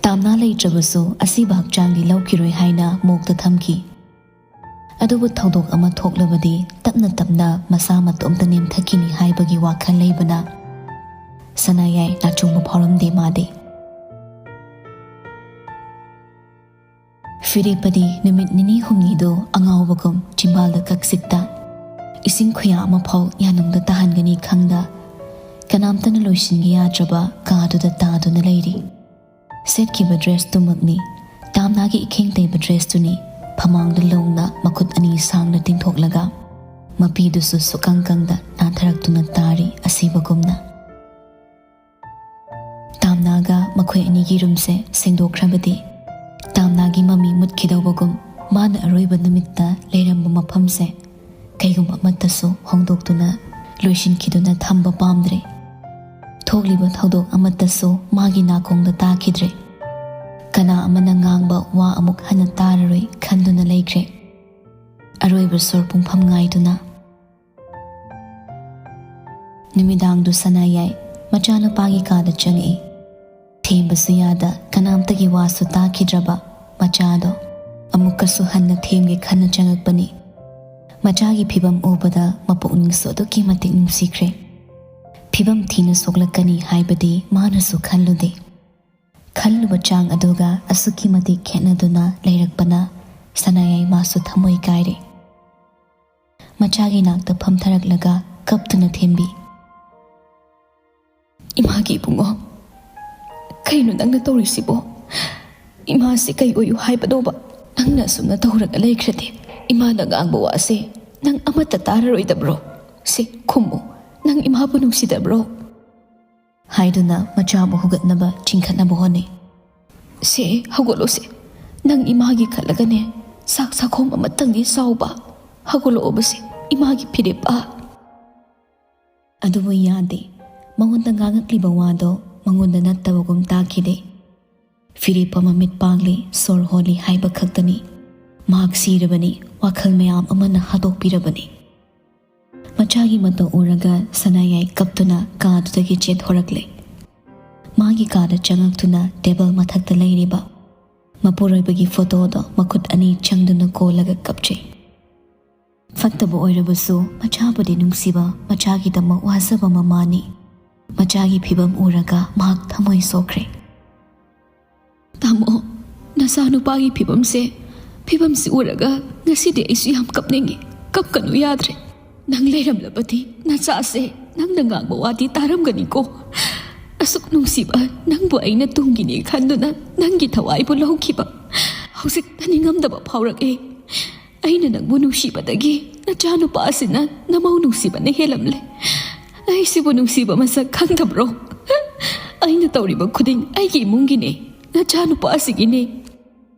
ꯇꯥꯝꯅꯥ ꯂꯩꯇ꯭ꯔꯕꯁꯨ ꯑꯁꯤꯕ ꯍꯛꯆꯥꯡꯗꯤ ꯂꯧꯈꯤꯔꯣꯏ ꯍꯥꯏꯅ ꯃꯣꯛꯇ ꯊꯝꯈꯤ꯫ ꯑꯗꯨꯕꯨ ꯊꯧꯗꯣꯛ ꯑꯃ ꯊꯣꯛꯂꯕꯗꯤ ꯇꯞꯅ ꯇꯞꯅ ꯃꯁꯥ ꯃꯇꯣꯝꯇ ꯅꯦꯝꯊꯈꯤꯅꯤ ꯍꯥꯏꯕꯒꯤ ꯋꯥꯈꯜ ꯂꯩꯕꯅ ꯁꯅꯥꯌꯥꯏ ꯅꯥꯆꯣꯡꯕ ꯐꯥꯎꯔꯝꯗꯦ ꯃꯥꯗꯤ꯫ ꯐꯤꯔꯦꯞꯄꯗꯤ ꯅꯨꯃꯤꯠ ꯅꯤꯅꯤ ꯍꯨꯝꯅꯤꯗꯨ ꯑꯉꯥꯎꯕꯒꯨꯝ ꯆꯤꯝꯕꯥꯜꯗ ꯀꯛꯆꯤꯛꯇ, ꯏꯁꯤꯡ ꯈꯨꯌꯥ ꯑꯃ ꯐꯥꯎ ꯌꯥꯅꯨꯡꯗ ꯇꯥꯍꯟꯒꯅꯤ ꯈꯪꯗ, ꯀꯅꯥꯝꯇꯅ ꯂꯣꯏꯁꯤꯟꯒꯦ ꯌꯥꯗ꯭ꯔꯕ ꯀꯥꯗꯨꯗ ꯇꯥꯗꯨꯅ ꯂꯩꯔꯤ꯫ ꯁꯦꯠꯈꯤꯕ dressꯇꯨꯃꯛꯅꯤ, ꯇꯥꯝꯅꯥꯒꯤ ꯏꯈꯦꯡ ꯇꯩꯕ dressꯇꯨꯅꯤ, ꯐꯃꯥꯡꯗ ꯂꯣꯡꯅ ꯃꯈꯨꯠ ꯑꯅꯤ ꯁꯥꯡꯅ ꯇꯤꯡꯊꯣꯛꯂꯒ, ꯃꯄꯤꯗꯨꯁꯨ ꯁꯨꯀꯪ ꯀꯪꯗ ꯅꯥꯟꯊꯔꯛꯇꯨꯅ ꯇꯥꯔꯤ ꯑꯁꯤꯕꯒꯨꯝꯅ꯫ ꯇꯥꯝꯅꯥ ꯃꯈꯣꯏ ꯑꯅꯤꯒꯤ ꯔꯨꯝꯁꯦ ꯁꯦꯡꯗꯣꯛꯈ꯭ꯔꯕꯗꯤ, ꯇꯥꯝꯅꯥꯒꯤ ꯃꯃꯤ ꯃꯨꯠꯈꯤꯗꯧꯕꯒꯨꯝ, ꯃꯥꯅ ꯑꯔꯣꯏꯕ ꯅꯨꯃꯤꯠꯇ ꯂꯩꯔꯝꯕ ꯃꯐꯝꯁꯦ ꯀꯩꯒꯨꯝꯕ ꯑꯃꯠꯇꯁꯨ ꯍꯣꯡꯗꯣꯛꯇꯨꯅ ꯂꯣꯏꯁꯤꯟꯈꯤꯗꯨꯅ ꯊꯝꯕ ꯄꯥꯝꯗ꯭ꯔꯦ꯫ ꯊꯣꯛꯂꯤꯕ ꯊꯧꯗꯣꯛ ꯑꯃꯠꯇꯁꯨ ꯃꯥꯒꯤ ꯅꯥꯀꯣꯡꯗ ꯇꯥꯈꯤꯗ꯭ꯔꯦ꯫ ꯀꯅꯥ ꯑꯃꯅ ꯉꯥꯡꯕ ꯋꯥ ꯑꯃꯨꯛ ꯍꯟꯅ ꯇꯥꯔꯔꯣꯏ ꯈꯟꯗꯨꯅ ꯂꯩꯈ꯭ꯔꯦ꯫ ꯑꯔꯣꯏꯕ ꯁꯣꯔ ꯄꯨꯡꯐꯝ ꯉꯥꯏꯗꯨꯅ꯫ ꯅꯨꯃꯤꯗꯥꯡꯗꯨ ꯁꯅꯥꯌꯥꯏ ꯃꯆꯥꯅꯨꯄꯥꯒꯤ ꯀꯥꯗ ꯆꯪꯉꯛꯏ꯫ ꯊꯦꯝꯕꯁꯨ ꯌꯥꯗ, ꯀꯅꯥꯝꯇꯒꯤ ꯋꯥꯁꯨ ꯇꯥꯈꯤꯗ꯭ꯔꯕ ꯃꯆꯥꯗꯣ ꯑꯃꯨꯛꯀꯁꯨ ꯍꯟꯅ ꯊꯦꯝꯒꯦ ꯈꯟꯅ ꯆꯪꯉꯛꯄꯅꯤ꯫ ꯃꯆꯥꯒꯤ ꯐꯤꯕꯝ ꯎꯕꯗ ꯃꯄꯨꯛꯅꯤꯡꯁꯨ ꯑꯗꯨꯛꯀꯤ ꯃꯇꯤꯛ ꯅꯨꯡꯁꯤꯈ꯭ꯔꯦ꯫ ꯐꯤꯕꯝ ꯊꯤꯅ ꯁꯣꯛꯂꯛꯀꯅꯤ ꯍꯥꯏꯕꯗꯤ ꯃꯥꯅꯁꯨ ꯈꯜꯂꯨꯗꯦ꯫ ꯈꯜꯂꯨꯕ ꯆꯥꯡ ꯑꯗꯨꯒ ꯑꯁꯨꯛꯀꯤ ꯃꯇꯤꯛ ꯈꯦꯠꯅꯗꯨꯅ ꯂꯩꯔꯛꯄꯅ ꯁꯅꯥꯌꯥꯏ ꯃꯥꯁꯨ ꯊꯃꯣꯏ ꯀꯥꯏꯔꯦ꯫ ꯃꯆꯥꯒꯤ ꯅꯥꯛꯇ ꯐꯝꯊꯔꯛꯂꯒ ꯀꯞꯇꯨꯅ ꯊꯦꯝꯕꯤ꯫ "ꯏꯃꯥꯒꯤ ꯏꯕꯨꯡꯉꯣ, ꯀꯩꯅꯣ ꯅꯪꯅ ꯇꯧꯔꯤꯁꯤꯕꯣ? ꯏꯃꯥꯁꯤ ꯀꯩ ꯑꯣꯏꯌꯨ ꯍꯥꯏꯕꯅꯣꯕ? ꯅꯪꯅ ꯑꯁꯨꯝꯅ ꯇꯧꯔꯒ ꯂꯩꯈ꯭ꯔꯗꯤ ꯏꯃꯥꯅ ꯉꯥꯡꯕ ꯋꯥꯁꯦ ꯅꯪ ꯑꯃꯠꯇ ꯇꯥꯔꯔꯣꯏꯗꯕ꯭ꯔꯣ? ꯁꯤ ꯈꯨꯝꯃꯨ, ꯅꯪ ꯏꯃꯥꯕꯨ ꯅꯨꯡꯁꯤꯗꯕ꯭ꯔꯣ?" ꯍꯥꯏꯗꯨꯅ ꯃꯆꯥꯕꯨ ꯍꯧꯒꯠꯅꯕ ꯆꯤꯡꯈꯠꯅꯕ ꯍꯣꯠꯅꯩ꯫ "ꯁꯦ, ꯍꯧꯒꯠꯂꯣꯁꯦ꯫ ꯅꯪ ꯏꯃꯥꯒꯤ ꯈꯜꯂꯒꯅꯦ, ꯆꯥꯛ ꯆꯥꯛꯈꯣꯝ ꯑꯃꯇꯪꯗꯤ ꯆꯥꯎꯕ꯫ ꯍꯧꯒꯠꯂꯛꯑꯣꯕꯁꯦ, ꯏꯃꯥꯒꯤ ꯐꯤꯔꯦꯞ ꯑꯥ꯫" ꯑꯗꯨꯕꯨ ꯌꯥꯗꯦ꯫ ꯃꯉꯣꯟꯗ ꯉꯥꯡꯉꯛꯂꯤꯕ ꯋꯥꯗꯣ ꯃꯉꯣꯟꯗ ꯅꯠꯇꯕꯒꯨꯝ ꯇꯥꯈꯤꯗꯦ꯫ ꯐꯤꯔꯦꯞ ꯑꯃ ꯃꯤꯠ ꯄꯥꯡꯂꯤ, ꯁꯣꯔ ꯍꯣꯜꯂꯤ ꯍꯥꯏꯕ ꯈꯛꯇꯅꯤ꯫ ꯃꯍꯥꯛ ꯁꯤꯔꯕꯅꯤ, ꯋꯥꯈꯜ ꯃꯌꯥꯝ ꯑꯃꯅ ꯍꯥꯠꯇꯣꯛꯄꯤꯔꯕꯅꯤ꯫ ꯃꯆꯥꯒꯤ ꯃꯇꯧ ꯎꯔꯒ ꯁꯅꯥꯌꯥꯏ ꯀꯞꯇꯨꯅ ꯀꯥꯗꯨꯗꯒꯤ ꯆꯦꯟꯊꯣꯔꯛꯂꯦ꯫ ꯃꯥꯒꯤ ꯀꯥꯗ ꯆꯪꯉꯛꯇꯨꯅ ꯇꯦꯕꯜ ꯃꯊꯛꯇ ꯂꯩꯔꯤꯕ ꯃꯄꯨꯔꯣꯏꯕꯒꯤ ꯐꯣꯇꯣꯗꯣ ꯃꯈꯨꯠ ꯑꯅꯤ ꯆꯪꯗꯨꯅ ꯀꯣꯜꯂꯒ ꯀꯞꯆꯩ꯫ ꯐꯠꯇꯕ ꯑꯣꯏꯔꯕꯁꯨ ꯃꯆꯥꯕꯨꯗꯤ ꯅꯨꯡꯁꯤꯕ, ꯃꯆꯥꯒꯤꯗꯃꯛ ꯋꯥꯖꯕ ꯃꯃꯥꯅꯤ꯫ ꯃꯆꯥꯒꯤ ꯐꯤꯕꯝ ꯎꯔꯒ ꯃꯍꯥꯛ ꯊꯃꯣꯏ ꯁꯣꯛꯈ꯭ꯔꯦ꯫ "ꯇꯥꯃꯣ, ꯅꯆꯥꯅꯨꯄꯥꯒꯤ ꯐꯤꯕꯝꯁꯦ, ꯐꯤꯕꯝꯁꯤ ꯎꯔꯒ ꯉꯁꯤꯗꯤ ꯑꯩꯁꯨ ꯌꯥꯝ ꯀꯞꯅꯤꯡꯉꯤ꯫ ꯀꯞꯀꯅꯨ ꯌꯥꯗ꯭ꯔꯦ꯫ ꯅꯪ ꯂꯩꯔꯝꯂꯕꯗꯤ ꯅꯆꯥꯁꯦ ꯅꯪꯅ ꯉꯥꯡꯕ ꯋꯥꯗꯤ ꯇꯥꯔꯝꯒꯅꯤꯀꯣ꯫ ꯑꯁꯨꯛ ꯅꯨꯡꯁꯤꯕ ꯅꯪꯕꯨ ꯑꯩꯅ ꯇꯨꯡꯒꯤꯅꯤ ꯈꯟꯗꯨꯅ ꯅꯪꯒꯤ ꯊꯋꯥꯏꯕꯨ ꯂꯧꯈꯤꯕ꯫ ꯍꯧꯖꯤꯛ ꯇꯥꯅꯤꯡꯉꯝꯗꯕ ꯐꯥꯎꯔꯛꯑꯦ꯫ ꯑꯩꯅ ꯅꯪꯕꯨ ꯅꯨꯡꯁꯤꯕꯗꯒꯤ ꯅꯆꯥꯅꯨꯄꯥ ꯑꯁꯤꯅ ꯅꯃꯧ ꯅꯨꯡꯁꯤꯕꯅ ꯍꯦꯜꯂꯝꯂꯦ꯫ ꯑꯩꯁꯤꯕꯨ ꯅꯨꯡꯁꯤꯕ ꯃꯁꯛ ꯈꯪꯗꯕ꯭ꯔꯣ?" ꯑꯩꯅ ꯇꯧꯔꯤꯕ ꯈꯨꯗꯤꯡ ꯑꯩꯒꯤ ꯏꯃꯨꯡꯒꯤꯅꯦ, ꯅꯆꯥꯅꯨꯄꯥꯁꯤꯒꯤꯅꯦ꯫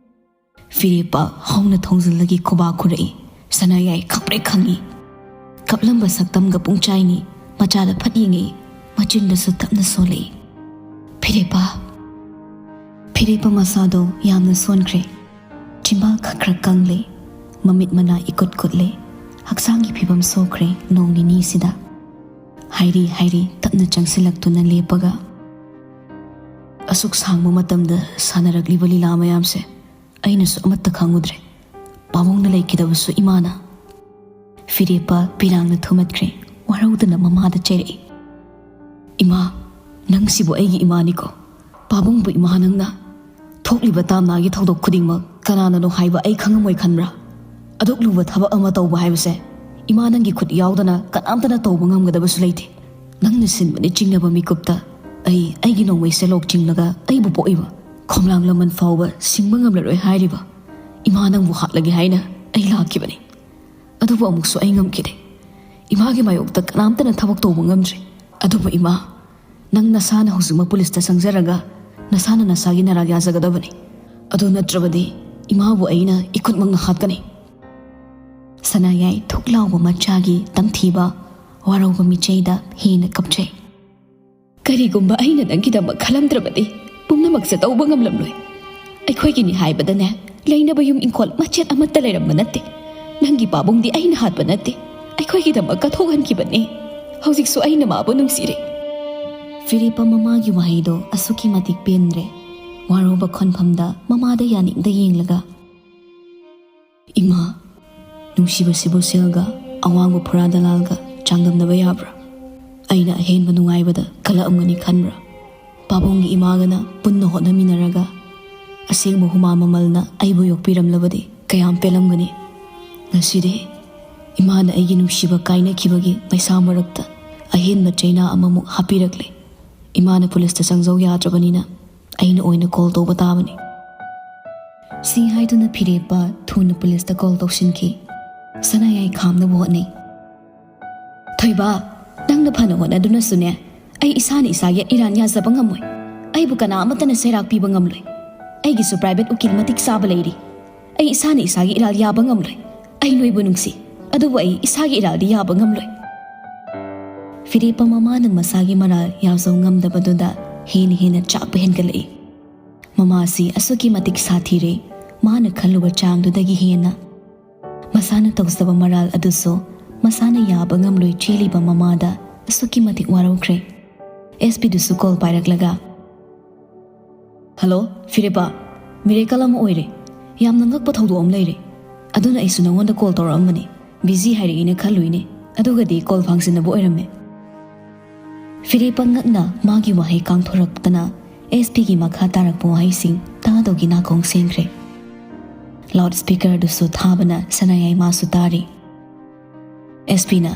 ꯐꯤꯔꯦꯞꯄ ꯍꯧꯅ ꯊꯣꯡꯖꯤꯜꯂꯒꯤ ꯈꯨꯕꯥꯛ ꯈꯨꯔꯛꯏ꯫ ꯁꯅꯥꯌꯥꯏ ꯈꯪꯄ꯭ꯔꯦꯛ ꯈꯪꯉꯤ꯫ ꯀꯞꯂꯝꯕ ꯁꯛꯇꯝꯒ ꯄꯨꯡꯆꯥꯏꯅꯤ꯫ ꯃꯆꯥꯗ ꯐꯠ ꯌꯦꯡꯉꯛꯏ꯫ ꯃꯆꯤꯟꯗꯁꯨ ꯇꯞꯅ ꯁꯣꯜꯂꯛꯏ꯫ "ꯐꯤꯔꯦꯞꯄ!" ꯐꯤꯔꯦꯞꯄ ꯃꯁꯥꯗꯣ ꯌꯥꯝꯅ ꯁꯣꯟꯈ꯭ꯔꯦ꯫ ꯆꯤꯝꯕꯥꯜ ꯈꯛ ꯈꯔ ꯀꯪꯂꯦ꯫ ꯃꯃꯤꯠ ꯃꯅꯥ ꯏꯀꯨꯠ ꯀꯨꯠꯂꯦ꯫ ꯍꯛꯆꯥꯡꯒꯤ ꯐꯤꯕꯝ ꯁꯣꯛꯈ꯭ꯔꯦ ꯅꯣꯡ ꯅꯤꯅꯤꯁꯤꯗ꯫ ꯍꯥꯏꯔꯤ ꯍꯥꯏꯔꯤ ꯇꯞꯅ ꯆꯪꯁꯤꯜꯂꯛꯇꯨꯅ ꯂꯦꯞꯄꯒ, "ꯑꯁꯨꯛ ꯁꯥꯡꯕ ꯃꯇꯝꯗ ꯁꯥꯟꯅꯔꯛꯂꯤꯕ ꯂꯤꯂꯥ ꯃꯌꯥꯝꯁꯦ ꯑꯩꯅꯁꯨ ꯑꯃꯠꯇ ꯈꯪꯉꯨꯗ꯭ꯔꯦ꯫ ꯄꯥꯕꯨꯡꯅ ꯂꯩꯈꯤꯗꯕꯁꯨ ꯏꯃꯥꯅ꯫" ꯐꯤꯔꯦꯞꯄ ꯄꯤꯔꯥꯡꯅ ꯊꯨꯝꯃꯠꯈ꯭ꯔꯦ꯫ ꯋꯥꯔꯧꯗꯅ ꯃꯃꯥꯗ ꯆꯩꯔꯛꯏ꯫ "ꯏꯃꯥ, ꯅꯪꯁꯤꯕꯨ ꯑꯩꯒꯤ ꯏꯃꯥꯅꯤꯀꯣ꯫ ꯄꯥꯕꯨꯡꯕꯨ ꯏꯃꯥ ꯅꯪꯅ꯫ ꯊꯣꯛꯂꯤꯕ ꯇꯥꯝꯅꯥꯒꯤ ꯊꯧꯗꯣꯛ ꯈꯨꯗꯤꯡꯃꯛ ꯀꯅꯥꯅꯅꯣ ꯍꯥꯏꯕ ꯑꯩ ꯈꯪꯉꯝꯃꯣꯏ ꯈꯟꯕ꯭ꯔꯥ? ꯑꯗꯨꯛ ꯂꯨꯕ ꯊꯕꯛ ꯑꯃ ꯇꯧꯕ ꯍꯥꯏꯕꯁꯦ ꯏꯃꯥ ꯅꯪꯒꯤ ꯈꯨꯠ ꯌꯥꯎꯗꯅ ꯀꯅꯥꯝꯇꯅ ꯇꯧꯕ ꯉꯝꯒꯗꯕꯁꯨ ꯂꯩꯇꯦ꯫ ꯅꯪꯅ ꯁꯤꯟꯕꯅꯤ ꯆꯤꯡꯅꯕ ꯃꯤꯀꯨꯞꯇ ꯑꯩ ꯑꯩꯒꯤ ꯅꯣꯡꯃꯩꯁꯦ ꯂꯣꯛ ꯆꯤꯡꯂꯒ ꯑꯩꯕꯨ ꯄꯣꯛꯏꯕ ꯈꯣꯝꯂꯥꯡ ꯂꯃꯟ ꯐꯥꯎꯕ ꯁꯤꯡꯕ ꯉꯝꯂꯔꯣꯏ ꯍꯥꯏꯔꯤꯕ ꯏꯃꯥ ꯅꯪꯕꯨ ꯍꯥꯠꯂꯒꯦ ꯍꯥꯏꯅ ꯑꯩ ꯂꯥꯛꯈꯤꯕꯅꯤ꯫ ꯑꯗꯨꯕꯨ ꯑꯃꯨꯛꯁꯨ ꯑꯩ ꯉꯝꯈꯤꯗꯦ꯫ ꯏꯃꯥꯒꯤ ꯃꯥꯌꯣꯛꯇ ꯀꯅꯥꯝꯇꯅ ꯊꯕꯛ ꯇꯧꯕ ꯉꯝꯗ꯭ꯔꯦ꯫ ꯑꯗꯨꯕꯨ ꯏꯃꯥ, ꯅꯪ ꯅꯁꯥꯅ ꯍꯧꯖꯤꯛꯃꯛ ꯄꯨꯂꯤꯁꯇ ꯆꯪꯖꯔꯒ ꯅꯁꯥꯅ ꯅꯁꯥꯒꯤ ꯅꯔꯥ ꯌꯥꯖꯒꯗꯕꯅꯤ꯫ ꯑꯗꯨ ꯅꯠꯇ꯭ꯔꯕꯗꯤ ꯏꯃꯥꯕꯨ ꯑꯩꯅ ꯏꯈꯨꯠꯃꯛꯅ ꯍꯥꯠꯀꯅꯤ꯫" ꯁꯅꯥꯌꯥꯏ ꯊꯨꯛ ꯂꯥꯎꯕ ꯃꯆꯥꯒꯤ ꯇꯝꯊꯤꯕ ꯋꯥꯔꯧꯕ ꯃꯤꯆꯩꯗ ꯍꯦꯟꯅ ꯀꯞꯆꯩ꯫ "ꯀꯔꯤꯒꯨꯝꯕ ꯑꯩꯅ ꯅꯪꯒꯤꯗꯃꯛ ꯈꯜꯂꯝꯗ꯭ꯔꯕꯗꯤ ꯄꯨꯝꯅꯃꯛꯁꯦ ꯇꯧꯕ ꯉꯝꯂꯝꯂꯣꯏ꯫ ꯑꯩꯈꯣꯏꯒꯤꯅꯤ ꯍꯥꯏꯕꯗꯅꯦ, ꯂꯩꯅꯕ ꯌꯨꯝ ꯏꯪꯈꯣꯜ ꯃꯆꯦꯠ ꯑꯃꯠꯇ ꯂꯩꯔꯝꯕ ꯅꯠꯇꯦ꯫ ꯅꯪꯒꯤ ꯄꯥꯕꯨꯡꯗꯤ ꯑꯩꯅ ꯍꯥꯠꯄ ꯅꯠꯇꯦ꯫ ꯑꯩꯈꯣꯏꯒꯤꯗꯃꯛ ꯀꯠꯊꯣꯛꯍꯟꯈꯤꯕꯅꯦ꯫ ꯍꯧꯖꯤꯛꯁꯨ ꯑꯩꯅ ꯃꯥꯕꯨ ꯅꯨꯡꯁꯤꯔꯦ꯫" ꯐꯤꯔꯦꯞꯄ ꯃꯃꯥꯒꯤ ꯋꯥꯍꯩꯗꯣ ꯑꯁꯨꯛꯀꯤ ꯃꯇꯤꯛ ꯄꯦꯟꯗ꯭ꯔꯦ꯫ ꯋꯥꯔꯧꯕ ꯈꯣꯟꯐꯝꯗ ꯃꯃꯥꯗ ꯌꯥꯅꯤꯡꯗ ꯌꯦꯡꯂꯒ, "ꯏꯃꯥ, ꯅꯨꯡꯁꯤꯕꯁꯤꯕꯨ ꯁꯦꯜꯒ ꯑꯋꯥꯡꯕ ꯐꯨꯔꯥ ꯗꯂꯥꯜꯒ ꯆꯥꯡꯗꯝꯅꯕ ꯌꯥꯕ꯭ꯔꯥ? ꯑꯩꯅ ꯑꯍꯦꯟꯕ ꯅꯨꯡꯉꯥꯏꯕꯗ ꯀꯜꯂꯛꯑꯝꯒꯅꯤ ꯈꯟꯕ꯭ꯔꯥ? ꯄꯥꯕꯨꯡꯒꯤ ꯏꯃꯥꯒꯅ ꯄꯨꯟꯅ ꯍꯣꯠꯅꯃꯤꯟꯅꯔꯒ ꯑꯁꯦꯡꯕ ꯍꯨꯃꯥ ꯃꯃꯜꯅ ꯑꯩꯕꯨ ꯌꯣꯛꯄꯤꯔꯝꯂꯕꯗꯤ ꯀꯌꯥꯝ ꯄꯦꯜꯂꯝꯒꯅꯤ꯫ ꯉꯁꯤꯗꯤ ꯏꯃꯥꯅ ꯑꯩꯒꯤ ꯅꯨꯡꯁꯤꯕ ꯀꯥꯏꯅꯈꯤꯕꯒꯤ ꯃꯩꯁꯥ ꯃꯔꯛꯇ ꯑꯍꯦꯟꯕ ꯆꯩꯅꯥ ꯑꯃꯃꯨꯛ ꯍꯥꯞꯄꯤꯔꯛꯂꯦ꯫ ꯏꯃꯥꯅ ꯄꯨꯂꯤꯁꯇ ꯆꯪꯖꯧ ꯌꯥꯗ꯭ꯔꯕꯅꯤꯅ ꯑꯩꯅ ꯑꯣꯏꯅ ꯀꯣꯜ ꯇꯧꯕ ꯇꯥꯕꯅꯤ꯫" ꯁꯤ ꯍꯥꯏꯗꯨꯅ ꯐꯤꯔꯦꯞꯄ ꯊꯨꯅ ꯄꯨꯂꯤꯁꯇ ꯀꯣꯜ ꯇꯧꯁꯤꯟꯈꯤ꯫ ꯁꯅꯥꯌꯥꯏ ꯈꯥꯝꯅꯕ ꯍꯣꯠꯅꯩ꯫ "ꯊꯣꯏꯕ, ꯅꯪꯅ ꯐꯅ ꯍꯣꯠꯅꯗꯨꯅꯁꯨꯅꯦ, ꯑꯩ ꯏꯁꯥꯅ ꯏꯁꯥꯒꯤ ꯏꯔꯥꯜ ꯌꯥꯖꯕ ꯉꯝꯃꯣꯏ꯫ ꯑꯩꯕꯨ ꯀꯅꯥ ꯑꯃꯠꯇꯅ ꯆꯩꯔꯥꯛ ꯄꯤꯕ ꯉꯝꯂꯣꯏ꯫ ꯑꯩꯒꯤꯁꯨ ꯄ꯭ꯔꯥꯏꯚꯦꯠ ꯎꯀꯤꯜ ꯃꯇꯤꯛ ꯆꯥꯕ ꯂꯩꯔꯤ꯫ ꯑꯩ ꯏꯁꯥꯅ ꯏꯁꯥꯒꯤ ꯏꯔꯥꯜ ꯌꯥꯕ ꯉꯝꯂꯣꯏ꯫ ꯑꯩ ꯅꯣꯏꯕꯨ ꯅꯨꯡꯁꯤ, ꯑꯗꯨꯕꯨ ꯑꯩ ꯏꯁꯥꯒꯤ ꯏꯔꯥꯜꯗꯤ ꯌꯥꯕ ꯉꯝꯂꯣꯏ꯫ ꯐꯤꯔꯦꯞꯄ ꯃꯃꯥꯅ ꯃꯁꯥꯒꯤ ꯃꯔꯥꯜ ꯌꯥꯖꯧ ꯉꯝꯗꯕꯗꯨꯗ ꯍꯦꯟꯅ ꯍꯦꯟꯅ ꯆꯥꯛꯄ ꯍꯦꯟꯒꯠꯂꯛꯏ꯫ ꯃꯃꯥꯁꯤ ꯑꯁꯨꯛꯀꯤ ꯃꯇꯤꯛ ꯁꯥꯊꯤꯔꯦ, ꯃꯥꯅ ꯈꯜꯂꯨꯕ ꯆꯥꯡꯗꯨꯗꯒꯤ ꯍꯦꯟꯅ꯫ ꯃꯁꯥꯅ ꯇꯧꯖꯕ ꯃꯔꯥꯜ ꯑꯗꯨꯁꯨ ꯃꯁꯥꯅ ꯌꯥꯕ ꯉꯝꯂꯣꯏ ꯆꯦꯜꯂꯤꯕ ꯃꯃꯥꯗ ꯑꯁꯨꯛꯀꯤ ꯃꯇꯤꯛ ꯋꯥꯔꯧꯈ꯭ꯔꯦ꯫ ꯑꯦꯁ ꯄꯤꯗꯨꯁꯨ ꯀꯣꯜ ꯄꯥꯏꯔꯛꯂꯒ, "ꯍꯜꯂꯣ, ꯐꯤꯔꯦꯞꯄ, ꯃꯤꯔꯦꯀꯜ ꯑꯃ ꯑꯣꯏꯔꯦ꯫ ꯌꯥꯝꯅ ꯉꯛꯄ ꯊꯧꯗꯣꯛ ꯑꯃ ꯂꯩꯔꯦ꯫ ꯑꯗꯨꯅ ꯑꯩꯁꯨ ꯅꯉꯣꯟꯗ ꯀꯣꯜ ꯇꯧꯔꯛꯑꯝꯕꯅꯤ꯫ ꯕꯤꯖꯤ ꯍꯥꯏꯔꯛꯏꯅ ꯈꯜꯂꯨꯏꯅꯦ, ꯑꯗꯨꯒꯗꯤ ꯀꯣꯜ ꯐꯥꯡꯖꯤꯟꯅꯕ ꯑꯣꯏꯔꯝꯃꯦ꯫" ꯐꯤꯔꯦꯞꯄ ꯉꯛꯅ ꯃꯥꯒꯤ ꯋꯥꯍꯩ ꯀꯥꯡꯊꯣꯔꯛꯇꯅ ꯑꯦꯁ ꯄꯤꯒꯤ ꯃꯈꯥ ꯇꯥꯔꯛꯄ ꯋꯥꯍꯩꯁꯤꯡ ꯇꯥꯗꯧꯒꯤ ꯅꯥꯀꯣꯡ ꯁꯦꯡꯈ꯭ꯔꯦ꯫ ꯂꯥꯎꯗ ꯁ꯭ꯄꯤꯀꯔꯗꯨꯁꯨ ꯊꯥꯕꯅ ꯁꯅꯥꯌꯥꯏ ꯃꯥꯁꯨ ꯇꯥꯔꯤ꯫ ꯑꯦꯁ ꯄꯤꯅ,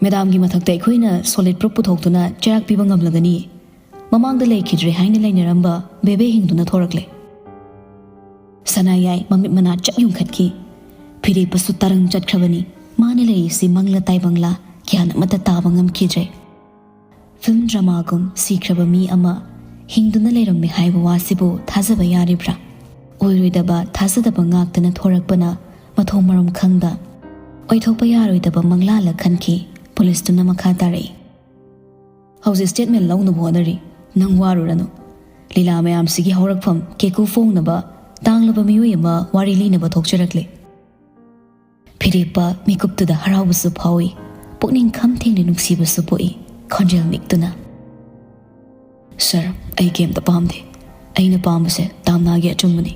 "ꯃꯦꯗꯥꯝꯒꯤ ꯃꯊꯛꯇ ꯑꯩꯈꯣꯏꯅ ꯁꯣꯂꯤꯗ ꯄ꯭ꯔꯨꯐ ꯄꯨꯊꯣꯛꯇꯨꯅ ꯆꯩꯔꯥꯛ ꯄꯤꯕ ꯉꯝꯂꯒꯅꯤ꯫ ꯃꯃꯥꯡꯗ ꯂꯩꯈꯤꯗ꯭ꯔꯦ ꯍꯥꯏꯅ ꯂꯩꯅꯔꯝꯕ ꯕꯦꯕꯦ ꯍꯤꯡꯗꯨꯅ ꯊꯣꯔꯛꯂꯦ꯫" ꯁꯅꯥꯌꯥꯏ ꯃꯃꯤꯠ ꯃꯅꯥ ꯆꯞ ꯌꯨꯡꯈꯠꯈꯤ꯫ ꯐꯤꯔꯦꯞꯄꯁꯨ ꯇꯔꯪ ꯆꯠꯈ꯭ꯔꯕꯅꯤ꯫ ꯃꯥꯅ ꯂꯩꯔꯤꯁꯤ ꯃꯪꯂ ꯇꯥꯏꯕꯪꯂ ꯒ꯭ꯌꯥꯟ ꯑꯃꯠꯇ ꯇꯥꯕ ꯉꯝꯈꯤꯗ꯭ꯔꯦ꯫ ꯐꯤꯜꯝ ꯗ꯭ꯔꯃꯥꯒꯨꯝ ꯁꯤꯈ꯭ꯔꯕ ꯃꯤ ꯑꯃ ꯍꯤꯡꯗꯨꯅ ꯂꯩꯔꯝꯃꯦ ꯍꯥꯏꯕ ꯋꯥꯁꯤꯕꯨ ꯊꯥꯖꯕ ꯌꯥꯔꯤꯕ꯭ꯔꯥ? ꯑꯣꯏꯔꯣꯏꯗꯕ ꯊꯥꯖꯗꯕ ꯉꯥꯛꯇꯅ ꯊꯣꯔꯛꯄꯅ ꯃꯊꯣꯡ ꯃꯔꯝ ꯈꯪꯗ ꯑꯣꯏꯊꯣꯛꯄ ꯌꯥꯔꯣꯏꯗꯕ ꯃꯪꯂꯥꯜꯂ ꯈꯟꯈꯤ꯫ ꯄꯨꯂꯤꯁꯇꯨꯅ ꯃꯈꯥ ꯇꯥꯔꯛꯏ, "ꯍꯧꯖꯤꯛ ꯁ꯭ꯇꯦꯠꯃꯦꯟ ꯂꯧꯅꯕ ꯍꯣꯠꯅꯔꯤ꯫ ꯅꯪ ꯋꯥꯔꯨꯔꯅꯨ꯫ ꯂꯤꯂꯥ ꯃꯌꯥꯝꯁꯤꯒꯤ ꯍꯧꯔꯛꯐꯝ ꯀꯦꯀꯨ ꯐꯣꯡꯅꯕ ꯇꯥꯡꯂꯕ ꯃꯤꯑꯣꯏ ꯑꯃ ꯋꯥꯔꯤ ꯂꯤꯅꯕ ꯊꯣꯛꯆꯔꯛꯂꯦ꯫" ꯐꯤꯔꯦꯞꯄ ꯃꯤꯀꯨꯞꯇꯨꯗ ꯍꯔꯥꯎꯕꯁꯨ ꯐꯥꯎꯏ, ꯄꯨꯛꯅꯤꯡ ꯈꯝ ꯊꯦꯡꯅ ꯅꯨꯡꯁꯤꯕꯁꯨ ꯄꯣꯛꯏ꯫ ꯈꯣꯟꯖꯦꯜ ꯅꯤꯛꯇꯨꯅ, "ꯁꯥꯔ, ꯑꯩ ꯀꯩꯝꯇ ꯄꯥꯝꯗꯦ꯫ ꯑꯩꯅ ꯄꯥꯝꯕꯁꯦ ꯇꯥꯝꯅꯥꯒꯤ ꯑꯆꯨꯝꯕꯅꯤ꯫"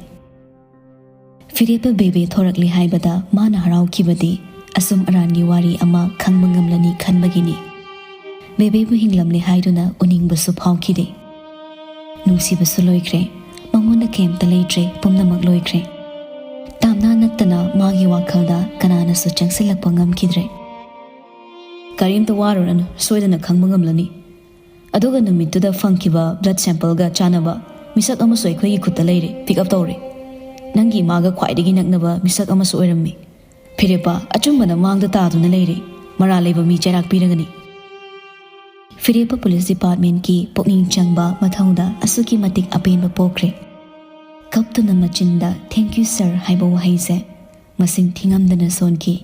ꯐꯤꯔꯦꯞꯄ ꯕꯦꯕꯦ ꯊꯣꯔꯛꯂꯦ ꯍꯥꯏꯕꯗ ꯃꯥꯅ ꯍꯔꯥꯎꯈꯤꯕꯗꯤ ꯑꯆꯨꯝ ꯑꯔꯥꯟꯒꯤ ꯋꯥꯔꯤ ꯑꯃ ꯈꯪꯕ ꯉꯝꯂꯅꯤ ꯈꯟꯕꯒꯤꯅꯤ꯫ ꯕꯦꯕꯦꯕꯨ ꯍꯤꯡꯂꯝꯂꯦ ꯍꯥꯏꯗꯨꯅ ꯎꯅꯤꯡꯕꯁꯨ ꯐꯥꯎꯈꯤꯗꯦ꯫ ꯅꯨꯡꯁꯤꯕꯁꯨ ꯂꯣꯏꯈ꯭ꯔꯦ꯫ ꯃꯉꯣꯟꯗ ꯀꯩꯝꯇ ꯂꯩꯇ꯭ꯔꯦ, ꯄꯨꯝꯅꯃꯛ ꯂꯣꯏꯈ꯭ꯔꯦ꯫ ꯇꯥꯝꯅꯥ ꯅꯠꯇꯅ ꯃꯥꯒꯤ ꯋꯥꯈꯜꯗ ꯀꯅꯥꯅꯁꯨ ꯆꯪꯁꯤꯜꯂꯛꯄ ꯉꯝꯈꯤꯗ꯭ꯔꯦ꯫ "ꯀꯔꯤꯝꯇ ꯋꯥꯔꯨꯔꯅꯨ, ꯁꯣꯏꯗꯅ ꯈꯪꯕ ꯉꯝꯂꯅꯤ꯫ ꯑꯗꯨꯒ ꯅꯨꯃꯤꯠꯇꯨꯗ ꯐꯪꯈꯤꯕ ꯕ꯭ꯂꯗ ꯁꯦꯝꯄꯜꯒ ꯆꯥꯟꯅꯕ ꯃꯤꯁꯛ ꯑꯃꯁꯨ ꯑꯩꯈꯣꯏꯒꯤ ꯈꯨꯠꯇ ꯂꯩꯔꯦ, ꯄꯤꯛ ꯑꯞ ꯇꯧꯔꯦ꯫ ꯅꯪꯒꯤ ꯏꯃꯥꯒ ꯈ꯭ꯋꯥꯏꯗꯒꯤ ꯅꯛꯅꯕ ꯃꯤꯁꯛ ꯑꯃꯁꯨ ꯑꯣꯏꯔꯝꯃꯤ꯫ ꯐꯤꯔꯦꯞꯄ, ꯑꯆꯨꯝꯕꯅ ꯃꯥꯡꯗ ꯇꯥꯗꯨꯅ ꯂꯩꯔꯦ꯫ ꯃꯔꯥꯜ ꯂꯩꯕ ꯃꯤ ꯆꯩꯔꯥꯛ ꯄꯤꯔꯒꯅꯤ꯫" ꯐꯤꯔꯦꯞꯄ ꯄꯨꯂꯤꯁ ꯗꯤꯄꯥꯔꯠꯃꯦꯟꯠꯀꯤ ꯄꯨꯛꯅꯤꯡ ꯆꯪꯕ ꯃꯊꯧꯗ ꯑꯁꯨꯛꯀꯤ ꯃꯇꯤꯛ ꯑꯄꯦꯟꯕ ꯄꯣꯛꯈ꯭ꯔꯦ꯫ ꯀꯞꯇꯨꯅ ꯃꯆꯤꯟꯗ "Thank you, sir" ꯍꯥꯏꯕ ꯋꯥꯍꯩꯁꯦ ꯃꯁꯤꯡ ꯊꯤꯉꯝꯗꯅ ꯁꯣꯟꯈꯤ꯫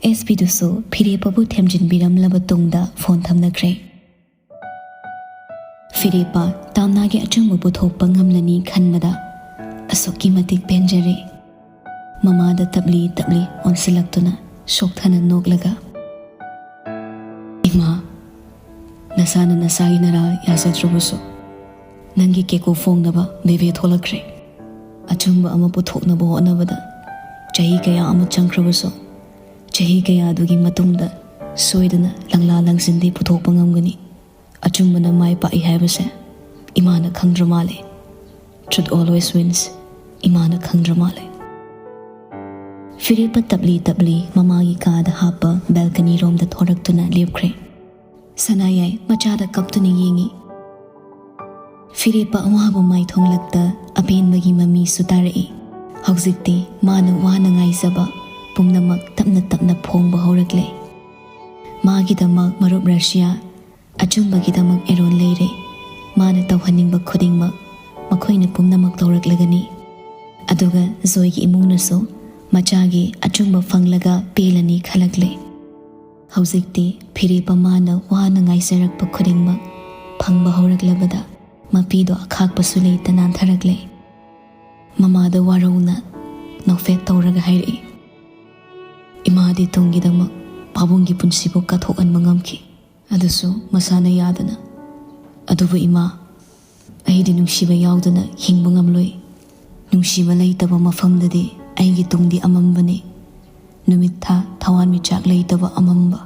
ꯑꯦꯁ ꯄꯤꯗꯨꯁꯨ ꯐꯤꯔꯦꯞꯄꯕꯨ ꯊꯦꯝꯖꯤꯟꯕꯤꯔꯝꯂꯕ ꯇꯨꯡꯗ ꯐꯣꯟ ꯊꯝꯅꯈ꯭ꯔꯦ꯫ ꯐꯤꯔꯦꯞꯄ ꯇꯥꯝꯅꯥꯒꯤ ꯑꯆꯨꯝꯕ ꯄꯨꯊꯣꯛꯄ ꯉꯝꯂꯅꯤ ꯈꯟꯕꯗ ꯑꯁꯨꯛꯀꯤ ꯃꯇꯤꯛ ꯄꯦꯟꯖꯔꯦ꯫ ꯃꯃꯥꯗ ꯇꯞꯂꯤ ꯇꯞꯂꯤ ꯑꯣꯟꯁꯤꯜꯂꯛꯇꯨꯅ ꯁꯣꯛꯊꯅ ꯅꯣꯛꯂꯒ, "ꯏꯃꯥ, ꯅꯁꯥꯅ ꯅꯁꯥꯒꯤ ꯅꯔꯥ ꯌꯥꯖꯗ꯭ꯔꯕꯁꯨ ꯅꯪꯒꯤ ꯀꯦꯀꯨ ꯐꯣꯡꯅꯕ ꯕꯦꯕꯦ ꯊꯣꯛꯂꯛꯈ꯭ꯔꯦ꯫ ꯑꯆꯨꯝꯕ ꯑꯃ ꯄꯨꯊꯣꯛꯅꯕ ꯍꯣꯠꯅꯕꯗ ꯆꯍꯤ ꯀꯌꯥ ꯑꯃ ꯆꯪꯈ꯭ꯔꯕꯁꯨ, ꯆꯍꯤ ꯀꯌꯥꯗꯨꯒꯤ ꯃꯇꯨꯡꯗ ꯁꯣꯏꯗꯅ ꯂꯪꯂꯥ ꯂꯪꯁꯤꯟꯗꯤ ꯄꯨꯊꯣꯛꯄ ꯉꯝꯒꯅꯤ꯫ ꯑꯆꯨꯝꯕꯅ ꯃꯥꯏ ꯄꯥꯛꯏ ꯍꯥꯏꯕꯁꯦ ꯏꯃꯥꯅ ꯈꯪꯗ꯭ꯔ ꯃꯥꯜꯂꯦ꯫ Truth always wins. ꯏꯃꯥꯅ ꯈꯪꯗ꯭ꯔ ꯃꯥꯜꯂꯦ꯫" ꯐꯤꯔꯦꯞꯄ ꯇꯞꯂꯤ ꯇꯞꯂꯤ ꯃꯃꯥꯒꯤ ꯀꯥꯗ ꯍꯥꯞꯄ ꯕꯦꯜꯀꯅꯤ ꯔꯣꯝꯗ ꯊꯣꯔꯛꯇꯨꯅ ꯂꯦꯞꯈ꯭ꯔꯦ꯫ ꯁꯅꯥꯌꯥꯏ ꯃꯆꯥꯗ ꯀꯞꯇꯨꯅ ꯌꯦꯡꯉꯤ꯫ ꯐꯤꯔꯦꯞꯄ ꯑꯋꯥꯕ ꯃꯥꯏꯊꯣꯡꯂꯛꯇ ꯑꯄꯦꯟꯕꯒꯤ ꯃꯃꯤꯁꯨ ꯇꯥꯔꯛꯏ꯫ ꯍꯧꯖꯤꯛꯇꯤ ꯃꯥꯅ ꯋꯥꯅ ꯉꯥꯏꯖꯕ ꯄꯨꯝꯅꯃꯛ ꯇꯞꯅ ꯇꯞꯅ ꯐꯣꯡꯕ ꯍꯧꯔꯛꯂꯦ꯫ ꯃꯥꯒꯤꯗꯃꯛ ꯃꯔꯨꯞ ꯔꯁꯤꯌꯥ, ꯑꯆꯨꯝꯕꯒꯤꯗꯃꯛ ꯑꯦꯔꯣꯟ ꯂꯩꯔꯦ꯫ ꯃꯥꯅ ꯇꯧꯍꯟꯅꯤꯡꯕ ꯈꯨꯗꯤꯡꯃꯛ ꯃꯈꯣꯏꯅ ꯄꯨꯝꯅꯃꯛ ꯇꯧꯔꯛꯂꯒꯅꯤ꯫ ꯑꯗꯨꯒ ꯖꯣꯏꯒꯤ ꯏꯃꯨꯡꯅꯁꯨ ꯃꯆꯥꯒꯤ ꯑꯆꯨꯝꯕ ꯐꯪꯂꯒ ꯄꯦꯜꯂꯅꯤ ꯈꯜꯂꯛꯂꯦ꯫ ꯍꯧꯖꯤꯛꯇꯤ ꯐꯤꯔꯦꯞꯄ ꯃꯥꯅ ꯋꯥꯅ ꯉꯥꯏꯖꯔꯛꯄ ꯈꯨꯗꯤꯡꯃꯛ ꯐꯪꯕ ꯍꯧꯔꯛꯂꯕꯗ ꯃꯄꯤꯗꯣ ꯑꯈꯥꯛꯄꯁꯨ ꯂꯩꯇ ꯅꯥꯟꯊꯔꯛꯂꯦ꯫ ꯃꯃꯥꯗ ꯋꯥꯔꯧꯅ ꯅꯣꯛꯐꯦꯠ ꯇꯧꯔꯒ ꯍꯥꯏꯔꯛꯏ, "ꯏꯃꯥꯗꯤ ꯇꯨꯡꯒꯤꯗꯃꯛ ꯄꯥꯕꯨꯡꯒꯤ ꯄꯨꯟꯁꯤꯕꯨ ꯀꯠꯊꯣꯛꯍꯟꯕ ꯉꯝꯈꯤ, ꯑꯗꯨꯁꯨ ꯃꯁꯥꯅ ꯌꯥꯗꯅ꯫ ꯑꯗꯨꯕꯨ ꯏꯃꯥ, ꯑꯩꯗꯤ ꯅꯨꯡꯁꯤꯕ ꯌꯥꯎꯗꯅ ꯍꯤꯡꯕ ꯉꯝꯂꯣꯏ꯫ ꯅꯨꯡꯁꯤꯕ ꯂꯩꯇꯕ ꯃꯐꯝꯗꯗꯤ ꯑꯩꯒꯤ ꯇꯨꯡꯗꯤ ꯑꯃꯝꯕꯅꯤ꯫ ꯅꯨꯃꯤꯠ ꯊꯥ ꯊꯋꯥꯟꯃꯤꯆꯥꯛ ꯂꯩꯇꯕ ꯑꯃꯝꯕ꯫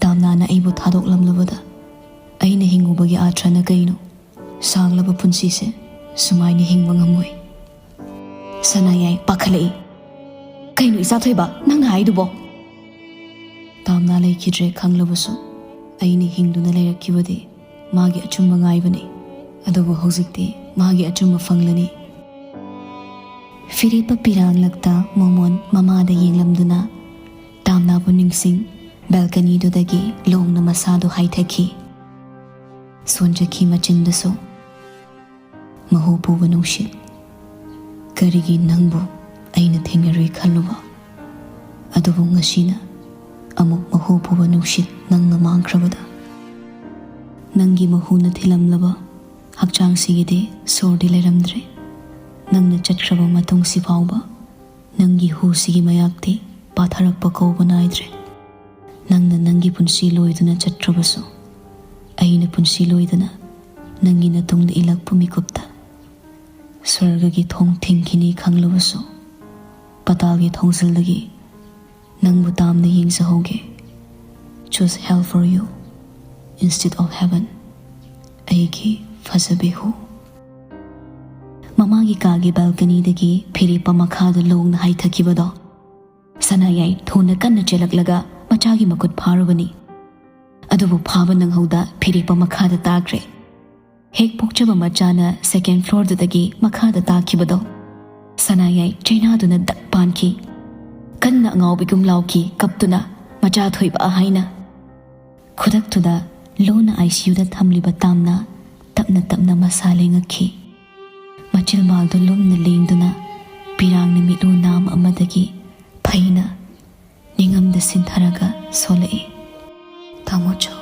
ꯗꯥꯝꯅꯥꯅ ꯑꯩꯕꯨ ꯊꯥꯗꯣꯛꯂꯝꯂꯕꯗ ꯑꯩꯅ ꯍꯤꯡꯉꯨꯕꯒꯤ ꯑꯥꯔꯊ꯭ꯔꯅ ꯀꯩꯅꯣ? ꯁꯥꯡꯂꯕ ꯄꯨꯟꯁꯤꯁꯦ ꯁꯨꯃꯥꯏꯅ ꯍꯤꯡꯕ ꯉꯝꯃꯣꯏ꯫" ꯁꯅꯥꯌꯥꯏ ꯄꯥꯈꯠꯂꯛꯏ꯫ "ꯀꯩꯅꯣ ꯏꯆꯥꯊꯣꯏꯕ, ꯅꯪꯅ ꯍꯥꯏꯗꯨꯕꯣ?" ꯗꯥꯝꯅꯥ ꯂꯩꯈꯤꯗ꯭ꯔꯦ ꯈꯪꯂꯕꯁꯨ ꯑꯩꯅ ꯍꯤꯡꯗꯨꯅ ꯂꯩꯔꯛꯈꯤꯕꯗꯤ ꯃꯥꯒꯤ ꯑꯆꯨꯝꯕ ꯉꯥꯏꯕꯅꯤ꯫ ꯑꯗꯨꯕꯨ ꯍꯧꯖꯤꯛꯇꯤ ꯃꯥꯒꯤ ꯑꯆꯨꯝꯕ ꯐꯪꯂꯅꯤ꯫ ꯐꯤꯔꯦꯞꯄ ꯄꯤꯔꯥꯡꯂꯛꯇ ꯃꯣꯃꯣꯟ ꯃꯃꯥꯗ ꯌꯦꯡꯂꯝꯗꯨꯅ ꯗꯥꯝꯅꯥꯕꯨ ꯅꯤꯡꯁꯤꯡ ꯕꯦꯜꯀꯅꯤꯗꯨꯗꯒꯤ ꯂꯣꯡꯅ ꯃꯁꯥꯗꯨ ꯍꯥꯏꯊꯈꯤ꯫ ꯁꯣꯟꯖꯈꯤ ꯃꯆꯤꯟꯗꯁꯨ꯫ "ꯃꯍꯨ ꯄꯨꯕ ꯅꯨꯡꯁꯤꯠ, ꯀꯔꯤꯒꯤ ꯅꯪꯕꯨ ꯑꯩꯅ ꯊꯦꯡꯅꯔꯨꯏ ꯈꯜꯂꯨꯕ? ꯑꯗꯨꯕꯨ ꯉꯁꯤꯅ ꯑꯃꯨꯛ ꯃꯍꯨ ꯄꯨꯕ ꯅꯨꯡꯁꯤꯠ ꯅꯪꯅ ꯃꯥꯡꯈ꯭ꯔꯕꯗ, ꯅꯪꯒꯤ ꯃꯍꯨꯅ ꯊꯤꯜꯂꯝꯂꯕ ꯍꯛꯆꯥꯡꯁꯤꯒꯤꯗꯤ ꯁꯣꯔꯗꯤ ꯂꯩꯔꯝꯗ꯭ꯔꯦ꯫ ꯅꯪꯅ ꯆꯠꯈ꯭ꯔꯕ ꯃꯇꯨꯡꯁꯤ ꯐꯥꯎꯕ ꯅꯪꯒꯤ ꯍꯨꯁꯤꯒꯤ ꯃꯌꯥꯛꯇꯤ ꯄꯥꯊꯔꯛꯄ ꯀꯧꯕ ꯅꯥꯏꯗ꯭ꯔꯦ꯫ ꯅꯪꯅ ꯅꯪꯒꯤ ꯄꯨꯟꯁꯤ ꯂꯣꯏꯗꯨꯅ ꯆꯠꯈ꯭ꯔꯕꯁꯨ, ꯑꯩꯅ ꯄꯨꯟꯁꯤ ꯂꯣꯏꯗꯅ ꯅꯪꯒꯤ ꯅꯇꯨꯡꯗ ꯏꯜꯂꯛꯄ ꯃꯤꯀꯨꯞꯇ ꯁ꯭ꯋꯔꯒꯒꯤ ꯊꯣꯡ ꯊꯤꯡꯈꯤꯅꯤ ꯈꯪꯂꯕꯁꯨ, ꯄꯇꯥꯜꯒꯤ ꯊꯣꯡꯖꯤꯜꯗꯒꯤ ꯅꯪꯕꯨ ꯇꯥꯝꯅ ꯌꯦꯡꯖꯍꯧꯒꯦ꯫ Choose hell for you instead of heaven, ꯑꯩꯒꯤ ꯐꯖꯕꯤ ꯍꯨ꯫" ꯃꯃꯥꯒꯤ ꯀꯥꯒꯤ ꯕꯦꯜꯀꯅꯤꯗꯒꯤ ꯐꯤꯔꯦꯞꯄ ꯃꯈꯥꯗ ꯂꯣꯡꯅ ꯍꯥꯏꯊꯈꯤꯕꯗꯣ ꯁꯅꯥꯌꯥꯏ ꯊꯨꯅ ꯀꯟꯅ ꯆꯦꯜꯂꯛꯂꯒ ꯃꯆꯥꯒꯤ ꯃꯈꯨꯠ ꯐꯥꯔꯨꯕꯅꯤ꯫ ꯑꯗꯨꯕꯨ ꯐꯥꯕ ꯅꯪꯍꯧꯗ ꯐꯤꯔꯦꯞꯄ ꯃꯈꯥꯗ ꯇꯥꯈ꯭ꯔꯦ꯫ ꯍꯦꯛ ꯄꯣꯛꯆꯕ ꯃꯆꯥꯅ second floorꯗꯨꯗꯒꯤ ꯃꯈꯥꯗ ꯇꯥꯈꯤꯕꯗꯣ ꯁꯅꯥꯌꯥꯏ ꯆꯩꯅꯥꯗꯨꯅ ꯗꯛ ꯄꯥꯟꯈꯤ꯫ ꯀꯟꯅ ꯑꯉꯥꯎꯕꯤꯒꯨꯝ ꯂꯥꯎꯈꯤ, ꯀꯞꯇꯨꯅ, "ꯃꯆꯥ ꯊꯣꯏꯕ" ꯍꯥꯏꯅ꯫ ꯈꯨꯗꯛꯇꯨꯗ ꯂꯣꯟꯅ ICUꯗ ꯊꯝꯂꯤꯕ ꯇꯥꯝꯅ ꯇꯞꯅ ꯇꯞꯅ ꯃꯁꯥ ꯂꯦꯡꯉꯛꯈꯤ꯫ ꯃꯆꯤꯜꯕꯥꯜꯗꯨ ꯂꯨꯝꯅ ꯂꯦꯡꯗꯨꯅ ꯄꯤꯔꯥꯡꯅ ꯃꯤꯠꯂꯨ ꯅꯥꯝ ꯑꯃꯗꯒꯤ ꯐꯩꯅ ꯅꯤꯡꯉꯝꯗ ꯁꯤꯟꯊꯔꯒ ꯁꯣꯜꯂꯛꯏ꯫ "ꯇꯥꯃꯣꯆꯧ꯫"